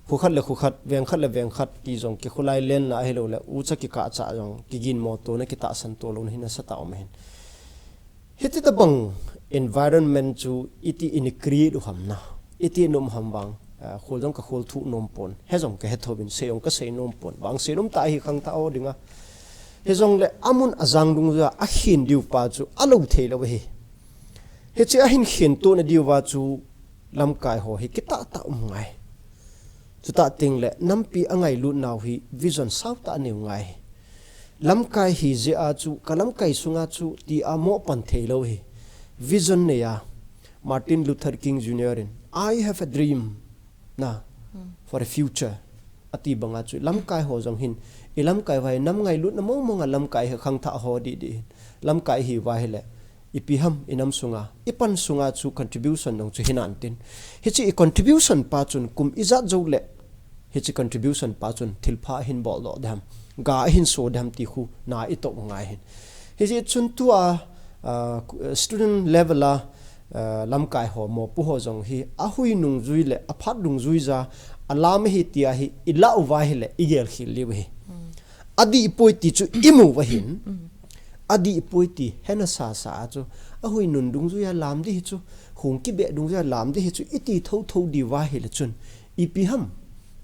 khu khat le khu khat, veng khat le veng khat, ti jong kikhulai len la ahilou le, ucha kikah cha jong, kigin mo to na kitahsan to lou na hi nasatah um ahin. Hiti tabang environment chu iti in create u ham na, iti in um ham vang, ah, khol jong kakhol thuh nom pon, he jong kahe thouvin, sei jong kasei nom pon, vang sei nom tah hi khangthah ho dinga. Hijongle amun ajang dungjuia akhen diu pa chu alou thei lou ahi. Hiche ahin khen tona diuva chu lamkai ho hi kitah tah um ngai. Chutah tengle nampi angailut nau hi vision sao tah anei u ngai. Lamkai hi jeh a chu, ka lamkai sunga chu tia mo pan thei lou hi. Vision nei a, Martin Luther King Junior in, "I have a dream," na, hmm, "for a future," ati banga chu, lamkai ho jong hin, ilamkai uva hi nam ngailutna mong mong a lamkai hi khangthah ho didi hin. Lamkai hi uva hile, ipi ham, inam sunga, ipan sunga chu contribution jong chu hinan tin. Hiche i contribution pa chun kum ijat jou le, hiche contribution pa chun thilpha ahin bol doh dem, ga ahin so dem ti khu na itoh ngai hin. Hiche chun tua, ah, student level a, ah, lamkai ho, mopo ho jong hi, ahui nungjui le, aphat nungjui ja, alam hi tia hi, ilah uva hile, igel khel liu hi. Hmm. Adih poi ti chu imu uva hin. Hmm. Adih poi ti hena sasa a chu, ahui nun dungjuia lam di hi chu, hung kibeh dungjuia lam di hi chu, iti thotho diuva hile chun, ipi ham,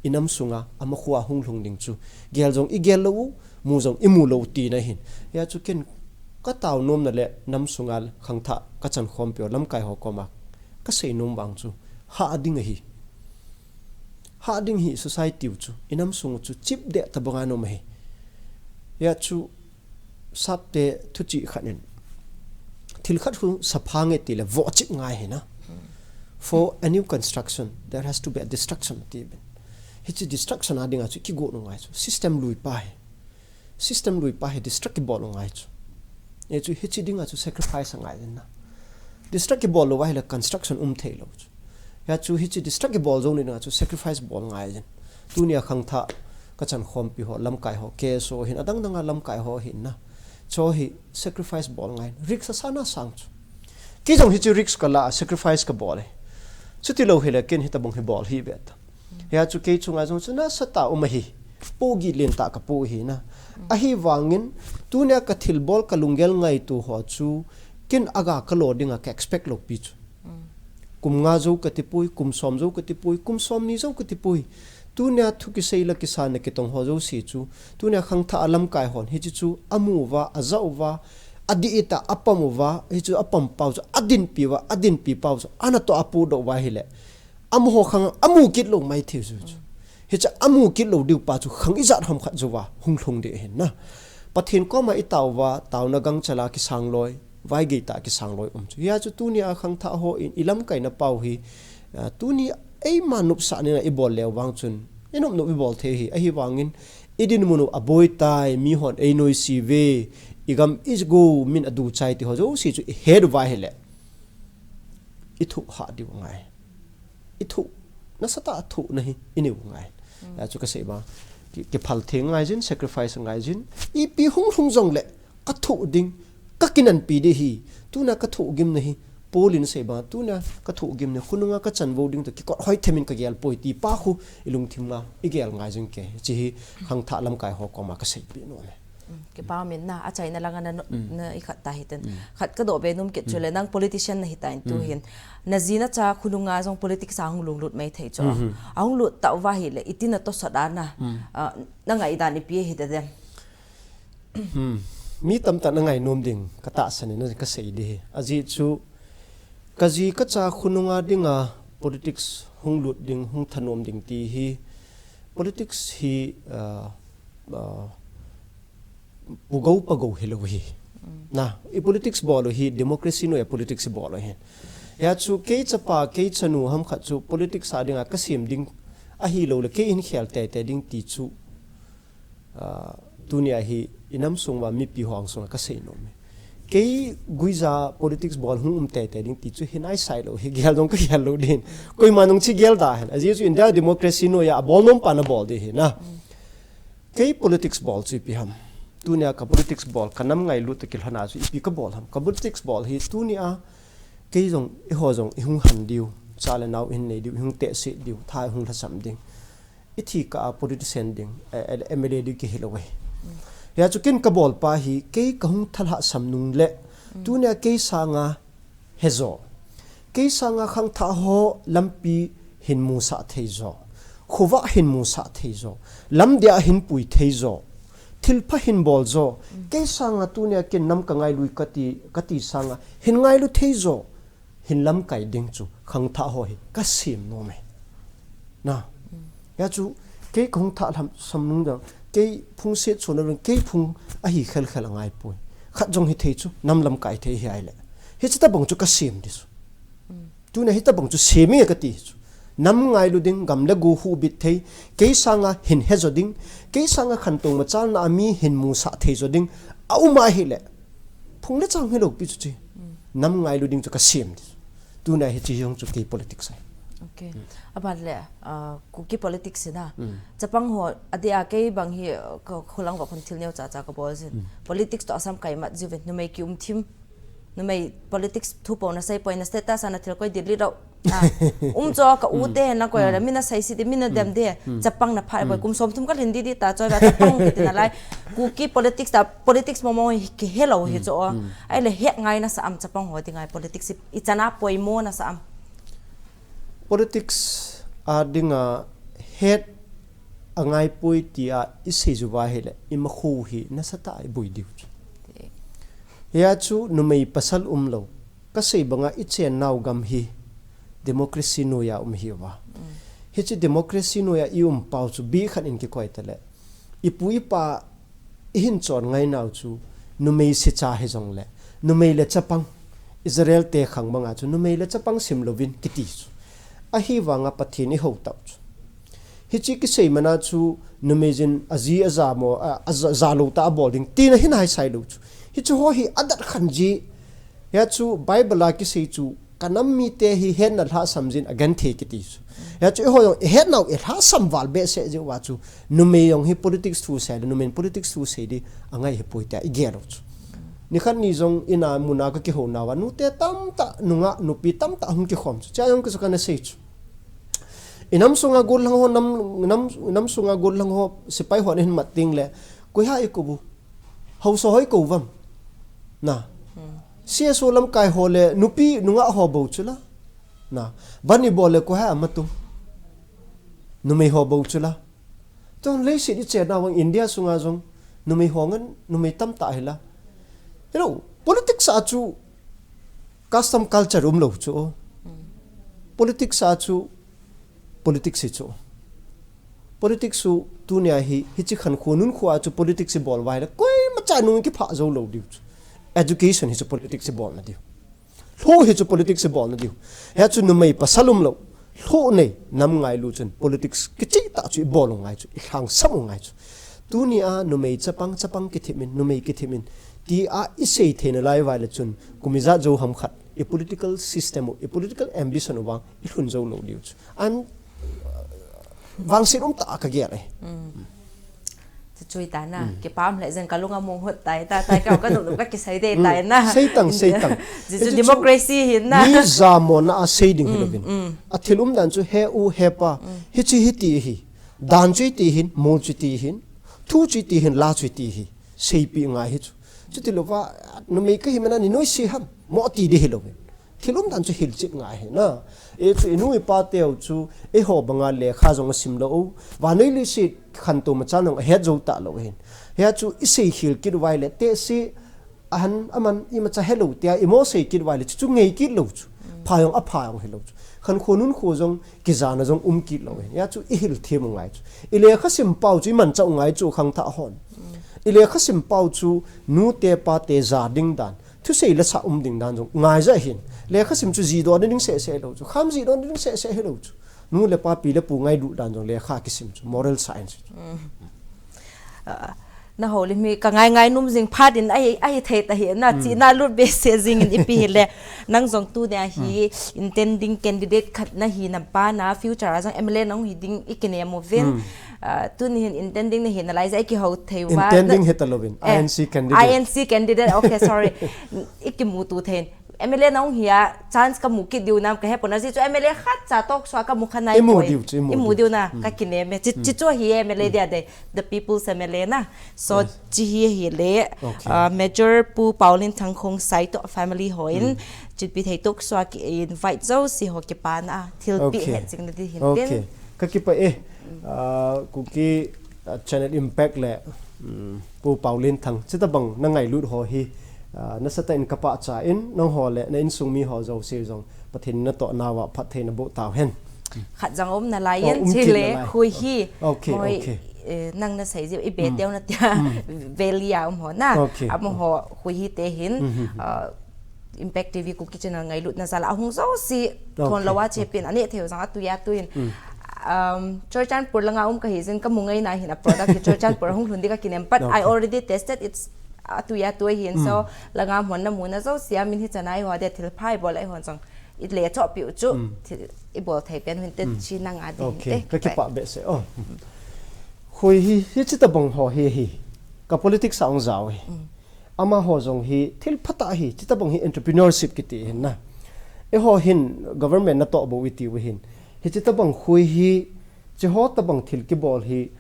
inam sunga, amakhoa hung lhung ding chu, gel jong igel lou u, mu jong imu lou u tina hin. Hia chu ken katao nomna le nam sunga khangthah kachan khompi ho lamkai ho koma kasei nom vang chu, hah ding ahi. Hah ding hi society u chu, inam sung u chu, chip deh tabanga nom ahi. Hia chu, Sapte thuchih khat in, thil khat khu saphang e tile vohchip ngai hi na. For a new construction, there has to be a destruction, ati bin. Hiche destruction a dinga chu kigot u ngai chu. System lui pa hi. System lui pa hi destruct kibol u ngai chu. Hichu hiche dinga chu sacrifice angai jin na. Destruct kibol lou uva hile construction um thei lou chu. Hia chu hiche destruct kibol jou ni dinga chu sacrifice bol ngai jin. Tunia khangthah kachan khompi ho, lamkai ho, K S O hin, adang dang a lamkai ho hin na. Chu hi sacrifice bol ngai, risk asana sang chu. Kei jong hiche risk kala a sacrifice kabol e. Chuti lou hile ken hitabang hi bol hi ve ta. Hia chu kei chunga jong chu nasatah um ahi. Pohgih lentah kapoh hi na. Ahivangin, tunia kathilbol kalunggel ngaito ho chu, ken aga kalo dinga ka expect lou pi chu. Kum nga jou kati poi, kum som jou kati poi, kum somni jou kati poi. Tunia thu kisei la kisa na kitong ho jouse chu, tunia khangthah a lamkai hon, hiche chu amu uva, ajah uva, adih tah a apam uva, hichu apam pau chu, adinpi uva, adinpi pau chu, anatoh a apohdoh uva hile. Amaho khang amu kit lou mai thei chu chu. Hiche amu kit lou diu pa chu khang ijat ham khat jouva hung lhung ding ahin na. Pathen koma itao uva, taona gangchal a kisang loi, vaigei tah a kisang loi um chu. Hia chu tunia khangthah hon ilamkaina pau hi, ah, tuni eima nopsah nina ibol leu vang chun, inop nop ibol thei hi, ahivangin, idinmun u aboi tai, mihon einoise uve, igam igo min aduchai ti ho jouse chu ihet uva hile. Ithoh hah diu ngai. Ithoh, nasatah a thohna hi inei u ngai. Hia chu kasei ba, ki, kiphal theng ngai jin, sacrifice ngai jin, ipi hung lhung jongle, kathoh ding, kakinanpi ding hi, tuna kathoh gimna hi, Paul in asei banga, tunia ka thohgim ni khonunga ka chanvo ding toh kikot hoi themin ka gel poi ti pa khu i lungthim a i gel ngai jing ke. Hiche hi khangthah lamkai ho koma ka seipeh nom e. Kipa min na, achaina langa na, na i khat ta hiten. Khat ka doh be nom kit chu le, nang politician na hitan tu hin. Na ji na cha khonunga jong politics a hung lunglut mai thei chu. A hung lut tauva hile, iti na tosot a na, ah, na ngaidan ipi hita dem? Hmm. Mi tamtah na ngainom ding ka tahsan in ka sei ding ahi. Ajeh chu ka ji ka cha khonunga dinga politics hung lut ding, hung thanom ding ti hi, politics hi, ah, ah, pugou pagou hilou hi. Na, i politics bol u hi democracy noiya politics bol u hi. Hijeh chun kei chapa, kei chanu ham khat chu politics a dinga ka sem ding ahilou le, kei hin khel teitei ding ti chu, ah, tunia hi i nam sung uva mipi ho angsunga ka seinom e. Kei guija politics bol hung um teitei ding ti chu hi naisai lou hi, gel jong ka gel lou ding. Koima nung chi gel da hen. Ajeh chu India democracy noiya abol nom pa na bol ding hi na. Kei politics bol chu ipi ham? Tunia ka politics bol, ka nam ngailut toh kilhona chu ipi ka bol ham? Ka politics bol hi tunia kei jong, eiho jong i hung han diu, cha le nao i hin nei diu, i hung tehse diu, tha i hung lhasam ding, i thi kah a politician ding, eh, eh, M L A ding kihi lou e. Hijeh chun ken ka bol pa hi, kei ka hung thalhah sam nung le, tunia kei sanga he jo, kei sanga khangthah ho lampi hin musah thei jo, khovah hin musah thei jo, lamdih a hin pui thei jo, thilpha hin bol jo, kei sanga tunia ken nam ka ngailui ka ti, ka ti sanga hin ngailu thei jo, hin lamkai ding chu khangthah ho hi ka sem nom e. Na. Hijeh chun kei ka hung thalhah sam nung jong, kei phung set chon a ring, kei phung ahi khel khel angai poi. Khat jong hi thei chu, nam lamkai thei hi ahile. Hiche tabang chu ka sem ding chu. Tunia hi tabang chu sem inge ka ti chu. Nam ngailu ding, gam le go huhbit thei, kei sanga hin he jo ding, kei sanga khantou machalna a mi hin musah thei jo ding a um ahile, phung le chang hilou pi chu chi. Nam ngailu ding chu ka sem ding. Tunia hiche jong chu kei politics ahi. Okay. Aban le, ah, Kuki politics hi na. Chapang ho, adeh a kei bang hi, ah, ka kholang uva khun thil neo cha cha ka bol jin. Politics toh asam kai mat jiuvin, numei kium thim. Numei politics thu po na sei poi, na status a na thil koi delete lou. Ah, um chu ka u te na koi la, mi na sei si di, mi na dem di. Chapang na pha koi, kum som thum ka lhin di di ta, choi la chapang kiti na lai. Kuki politics ta, politics momo hi kihe lou hi chu. Ahile het ngai na sa am chapang ho dinga politics i chan a poimo na sa am? Politics a dinga het angai poi tia i sei jiuva ahile, i makhu hi nasatah a i boi diu chu. Hijeh chun numei pasal umlou, ka sei banga i chennau gam hi democracy noiya um hi uva. Hiche democracy noiya i um pau chu bikhat in kikoi tale, i pu i pa i hin chon ngainau chu numei secha hi jongle, numei le chapang, Israel te khang banga chu numei le chapang sim louvin kiti chu. Ahivanga Pathen i hou tau chu. Hiche kisei mana chu numei jin aji aja mo, a, aja, ja lou ta abol ding tina hi naisai lou chu. Hiche ho hi adat khan ji. Hijeh chun Bible a kisei chu, ka nam mite hi hetna lhasam jin agenthei kiti chu. Hijeh chun eiho jong i hetnau i lhasam val behseh jeh uva chu, numei jong hi politics thu sei le, numei in politics thu sei di angai hi poi tia i gel u chu. Nikhat ni jong in a mun a ka kihou nauva, nute tamtah, nungah nupi tamtah hung kikhom chu. Chea jong kisu kana sei chu. I nam sunga gollhang ho, nam, nam, nam sunga gollhang ho, sepai hon ahin mat ding le, koi ham i kou u? Haosa ho i kou uvam? Na. C S O lamkai ho le, nupi, nungah ho bou chu la. Na. Ban i bol le koi ham a mat u? Numei ho bou chu la. Tun leiset i chenna vang India sunga jong, numei ho ngen, numei tamtah hi la. Hello, politics a chu custom culture umlou chu. Politics a chu, politics hi chu. Politics chu tunia hi, hiche khankho nunkho a chu politics i bol uva ahile, koimacha nung kiphah jou lou diu chu. Education hi chu politics i bolna diu. Lhoh hi chu politics i bolna diu. Hijeh chun numei pasal umlou, lhoh nei, nam ngailu chun politics kicheh tah chu i bol u ngai chu, i lhangsam u ngai chu. Tunia numei chapang, chapang kithem in, numei kithem in, tia i sei theina lai uva ahile chun, kum ijat jou ham khat, i political system u, i political ambition u vang, i lhun jou lou diu chu. An, vangset umtah a ka gel e. Chu chu ta na, kipah le jeng ka lung among hot tai ta, tai ka ka nu ka kisei de tai na. Seitang, seitang. Jisu democracy hin na. Mi jamona a sei ding hilouvin. A thil umdan chu he u he pa. Hichi hiti hi. Dan chu ti hin, mol chu ti hin. Thu chu ti hin, la chu ti hi. Seipi ngai hi chu. Chuti louva, numei ka hi mana ni noise ham. Mo ti di hilouvin. Thil umdan chu hilchet ngai hi na. E chu inu ipa teu chu eiho banga lekha jong asim lou. Vannoi leiset khantou machan jong ahet jou talou hin. Hia chu isei khel kit uva le tesi ahan aman imacha helou tia imo sei kit uva le chu chu ngei kit lou chu. Pha jong apha jong hilou chu. Khankho nunkho jong kijana jong um kit lou hin. Hia chu ihil them u ngai chu. Ilekha sim pau chu imanchah u ngai chu khangthah hon. Ilekha sim pau chu nute pate ja ding dan. Thusei le sa um ding dan jong ngai ja hin. Lekha sim chu ji don ding seh seh lou chu. Kham ji don ding seh seh hilou chu. Nu le pa pi le pu ngailut dan jong lekha kisim chu. Moral science chu. Na hou le mi ka ngai ngai num jing phat in ahi, ahi thei ta hi na, chihna lut behseh jing in ipi hile. Nang jong tunia hi intending candidate khat nahi na pa na future a jong M L A nahung hi ding ikinem uvin. Tuni hin intending nahi nalai jeh a ikihou thei uva. Intending hita louvin. I N C candidate. I N C candidate. Okay, sorry. Ikimuto thei in. M L A nahung hi a chance kamu kit diu nam kahepon ajeh chu M L A khatcha talk show a kamu kha nai. Imu diu chu, imu diu na, kakinem e. Chi, chi chu hi M L A dia de, the people's M L A na. So, chi hi hile, Major Pu Paolenthang Khongsai toh family hon, Chinpi thei talk show a ki invite jouse ho kipana, thilpeh hetjing na di hin tin. Kakipah e, Kuki Channel Impact le Pu Paolenthang, chutabang na ngailut ho hi, nasatah in kapachat in, nangho le na insung mi ho jouse jong, Pathen in natoh nauva phatthei naboh tauhen. Khat jong um nalai in, chule Khuihi. Moi, nang nasei jeh, ibe teu na tia, Valley a um ho na. Amaho Khuihi te hin, Impact T V Kuki Channel ngailutna jal a ahung jouse, thon lou a chepi in, aneh thei u jong atui atui in. Churachandpur langa um kahi jeh in kamu ngai na hin a product hi Churachandpur ahung lhun ding kakinem, but I already tested, it's atui atui hin, so langa hon namu na jouse a min hichan a eiho dia thilpha ibol a eihon jong ile chohpeh u chu, ibol thei pen u hin te chi nanga ding te. Kakipah behseh. Khuihi, hichitabang ho hi hi. Ka politics a hung jao hi. Amaho jong hi thil phatah hi, chutabang hi entrepreneurship kiti hin na. Eiho hin government natoh bou iti u hin. Hichitabang Khuihi, chiho tabang thil kibol hi,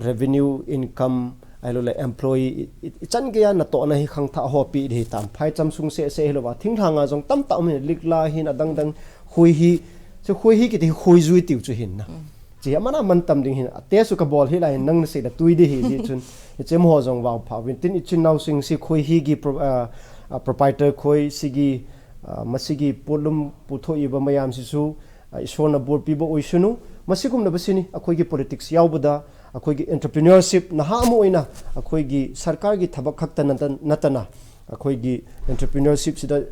revenue, income, ahilouleh employee, ichan geiya natohna hi khangthah ho pi di hitam. Phaicham sung seh seh hilouva, thinglhanga jong tamtah um hin, Likla hin, adang dang, Khuihi, chu Khuihi kiti hi khuijui tiu chu hin na. Chi amana mantam ding hin, ate su kabol hi la hin, nang nasei la tui di hi, ji chun. Ichim ho jong vangpha uvin tin, ichin nao sing si Khuihi gi proprietor Khuisigi, masigi potlum putho iba mayam si su, Ishwarna bolpiba oisunu, masigumna ba sini, ꯑꯩꯈꯣꯏꯒꯤ politics ꯌꯥꯎꯕꯗ, ꯑꯩꯈꯣꯏꯒꯤ entrepreneurship, ꯅꯍꯥ ꯑꯃ ꯑꯣꯏꯅ ꯑꯩꯈꯣꯏꯒꯤ ꯁꯔꯀꯥꯔꯒꯤ ꯊꯕꯛ ꯈꯛꯇ ꯅꯠꯇꯅ, ꯑꯩꯈꯣꯏꯒꯤ entrepreneurship ꯁꯤꯗ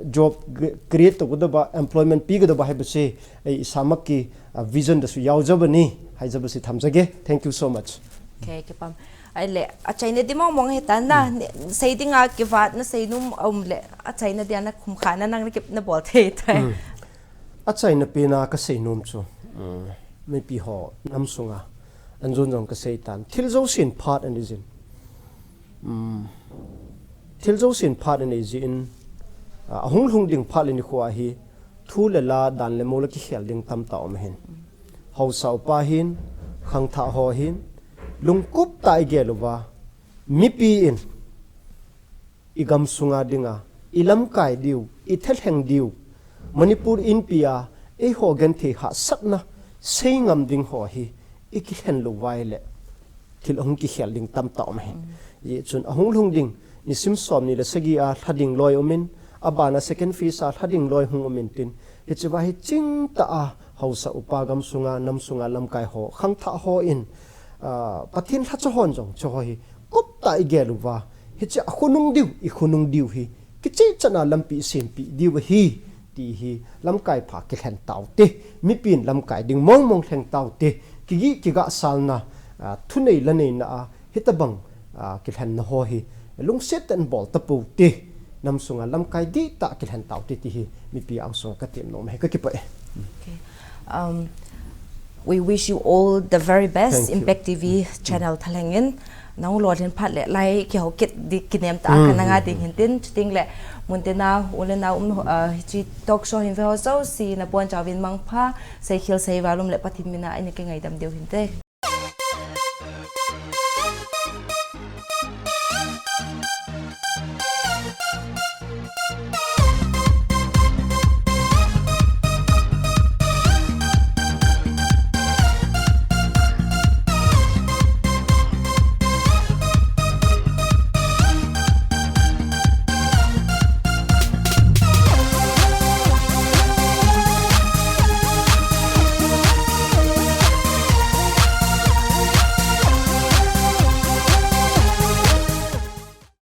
job create ꯇꯧꯒꯗꯕ, employment ꯄꯤꯒꯗꯕ ꯍꯥꯏꯕꯁꯦ ꯑꯩ ꯏꯁꯥꯃꯛꯀꯤ vision ꯗꯁꯨ ꯌꯥꯎꯖꯕꯅꯤ ꯍꯥꯏꯖꯕꯁꯤ ꯊꯝꯖꯒꯦ꯫ Thank you so much. Okay, kipah. Ahile, achaina di mong mong hita na, seidinga kivat na seinum aum le, achaina dia na khumkhana nang na kip na bol thei tai. Achaina pena kasei nom chu, mipi ho nam sunga, anjon jong kasei tan. Thil jousen phat ana jin. Thil jousen phat ana jin, ahung lhung ding phat le nikho a hi, thu le la, dan le mo la kikhel ding tamtah um hin. Haosa upa hin, khangthah ho hin, lungkup tah a igel uva, mipi in, igam sunga dinga, ilamkai diu, ithalheng diu, Manipur Inpi a, eiho genthei hahsatna, seingam ding ho hi, ikilhen lou uva ahile, thil ahung kikhel ding tamtah um ahin. Hijeh chun ahung lhung ding, nisim somni le sagi a lha ding loi um in, abana second phase a lha ding loi hung um in tin, hichea hi chingtah a, haosa upa gam sunga, nam sunga lamkai ho, khangthah ho in, Pathen lhacha hon jong, hicheho hi, kuptah a igel uva, hiche akhonung diu, ikhonung diu hi, kicheh chan a lampi isempeh diu ahi, ti hi, lamkai pha kilhen taute, mipin lamkai ding mong mong lheng taute, kigih kigahsalna, thunei laneina a, hitobang kilhenna ho hi, lungset tah in bol tapoute, nam sunga lamkai dihtah kilhen taute ti hi, mipi angsunga katem nom ahi, kakipah e. We wish you all the very best. Thank you. Impact T V channel thalheng in. Nang lolhin phat le lai kihou kit di kinem ta ka nanga ding hin tin, chuting le muntina u le nau um, uh, hichi talk show hin ve ho jouse nabonchauvin mangpha, seikhel seival um le Pathen mina eina kingaidam diu hinte.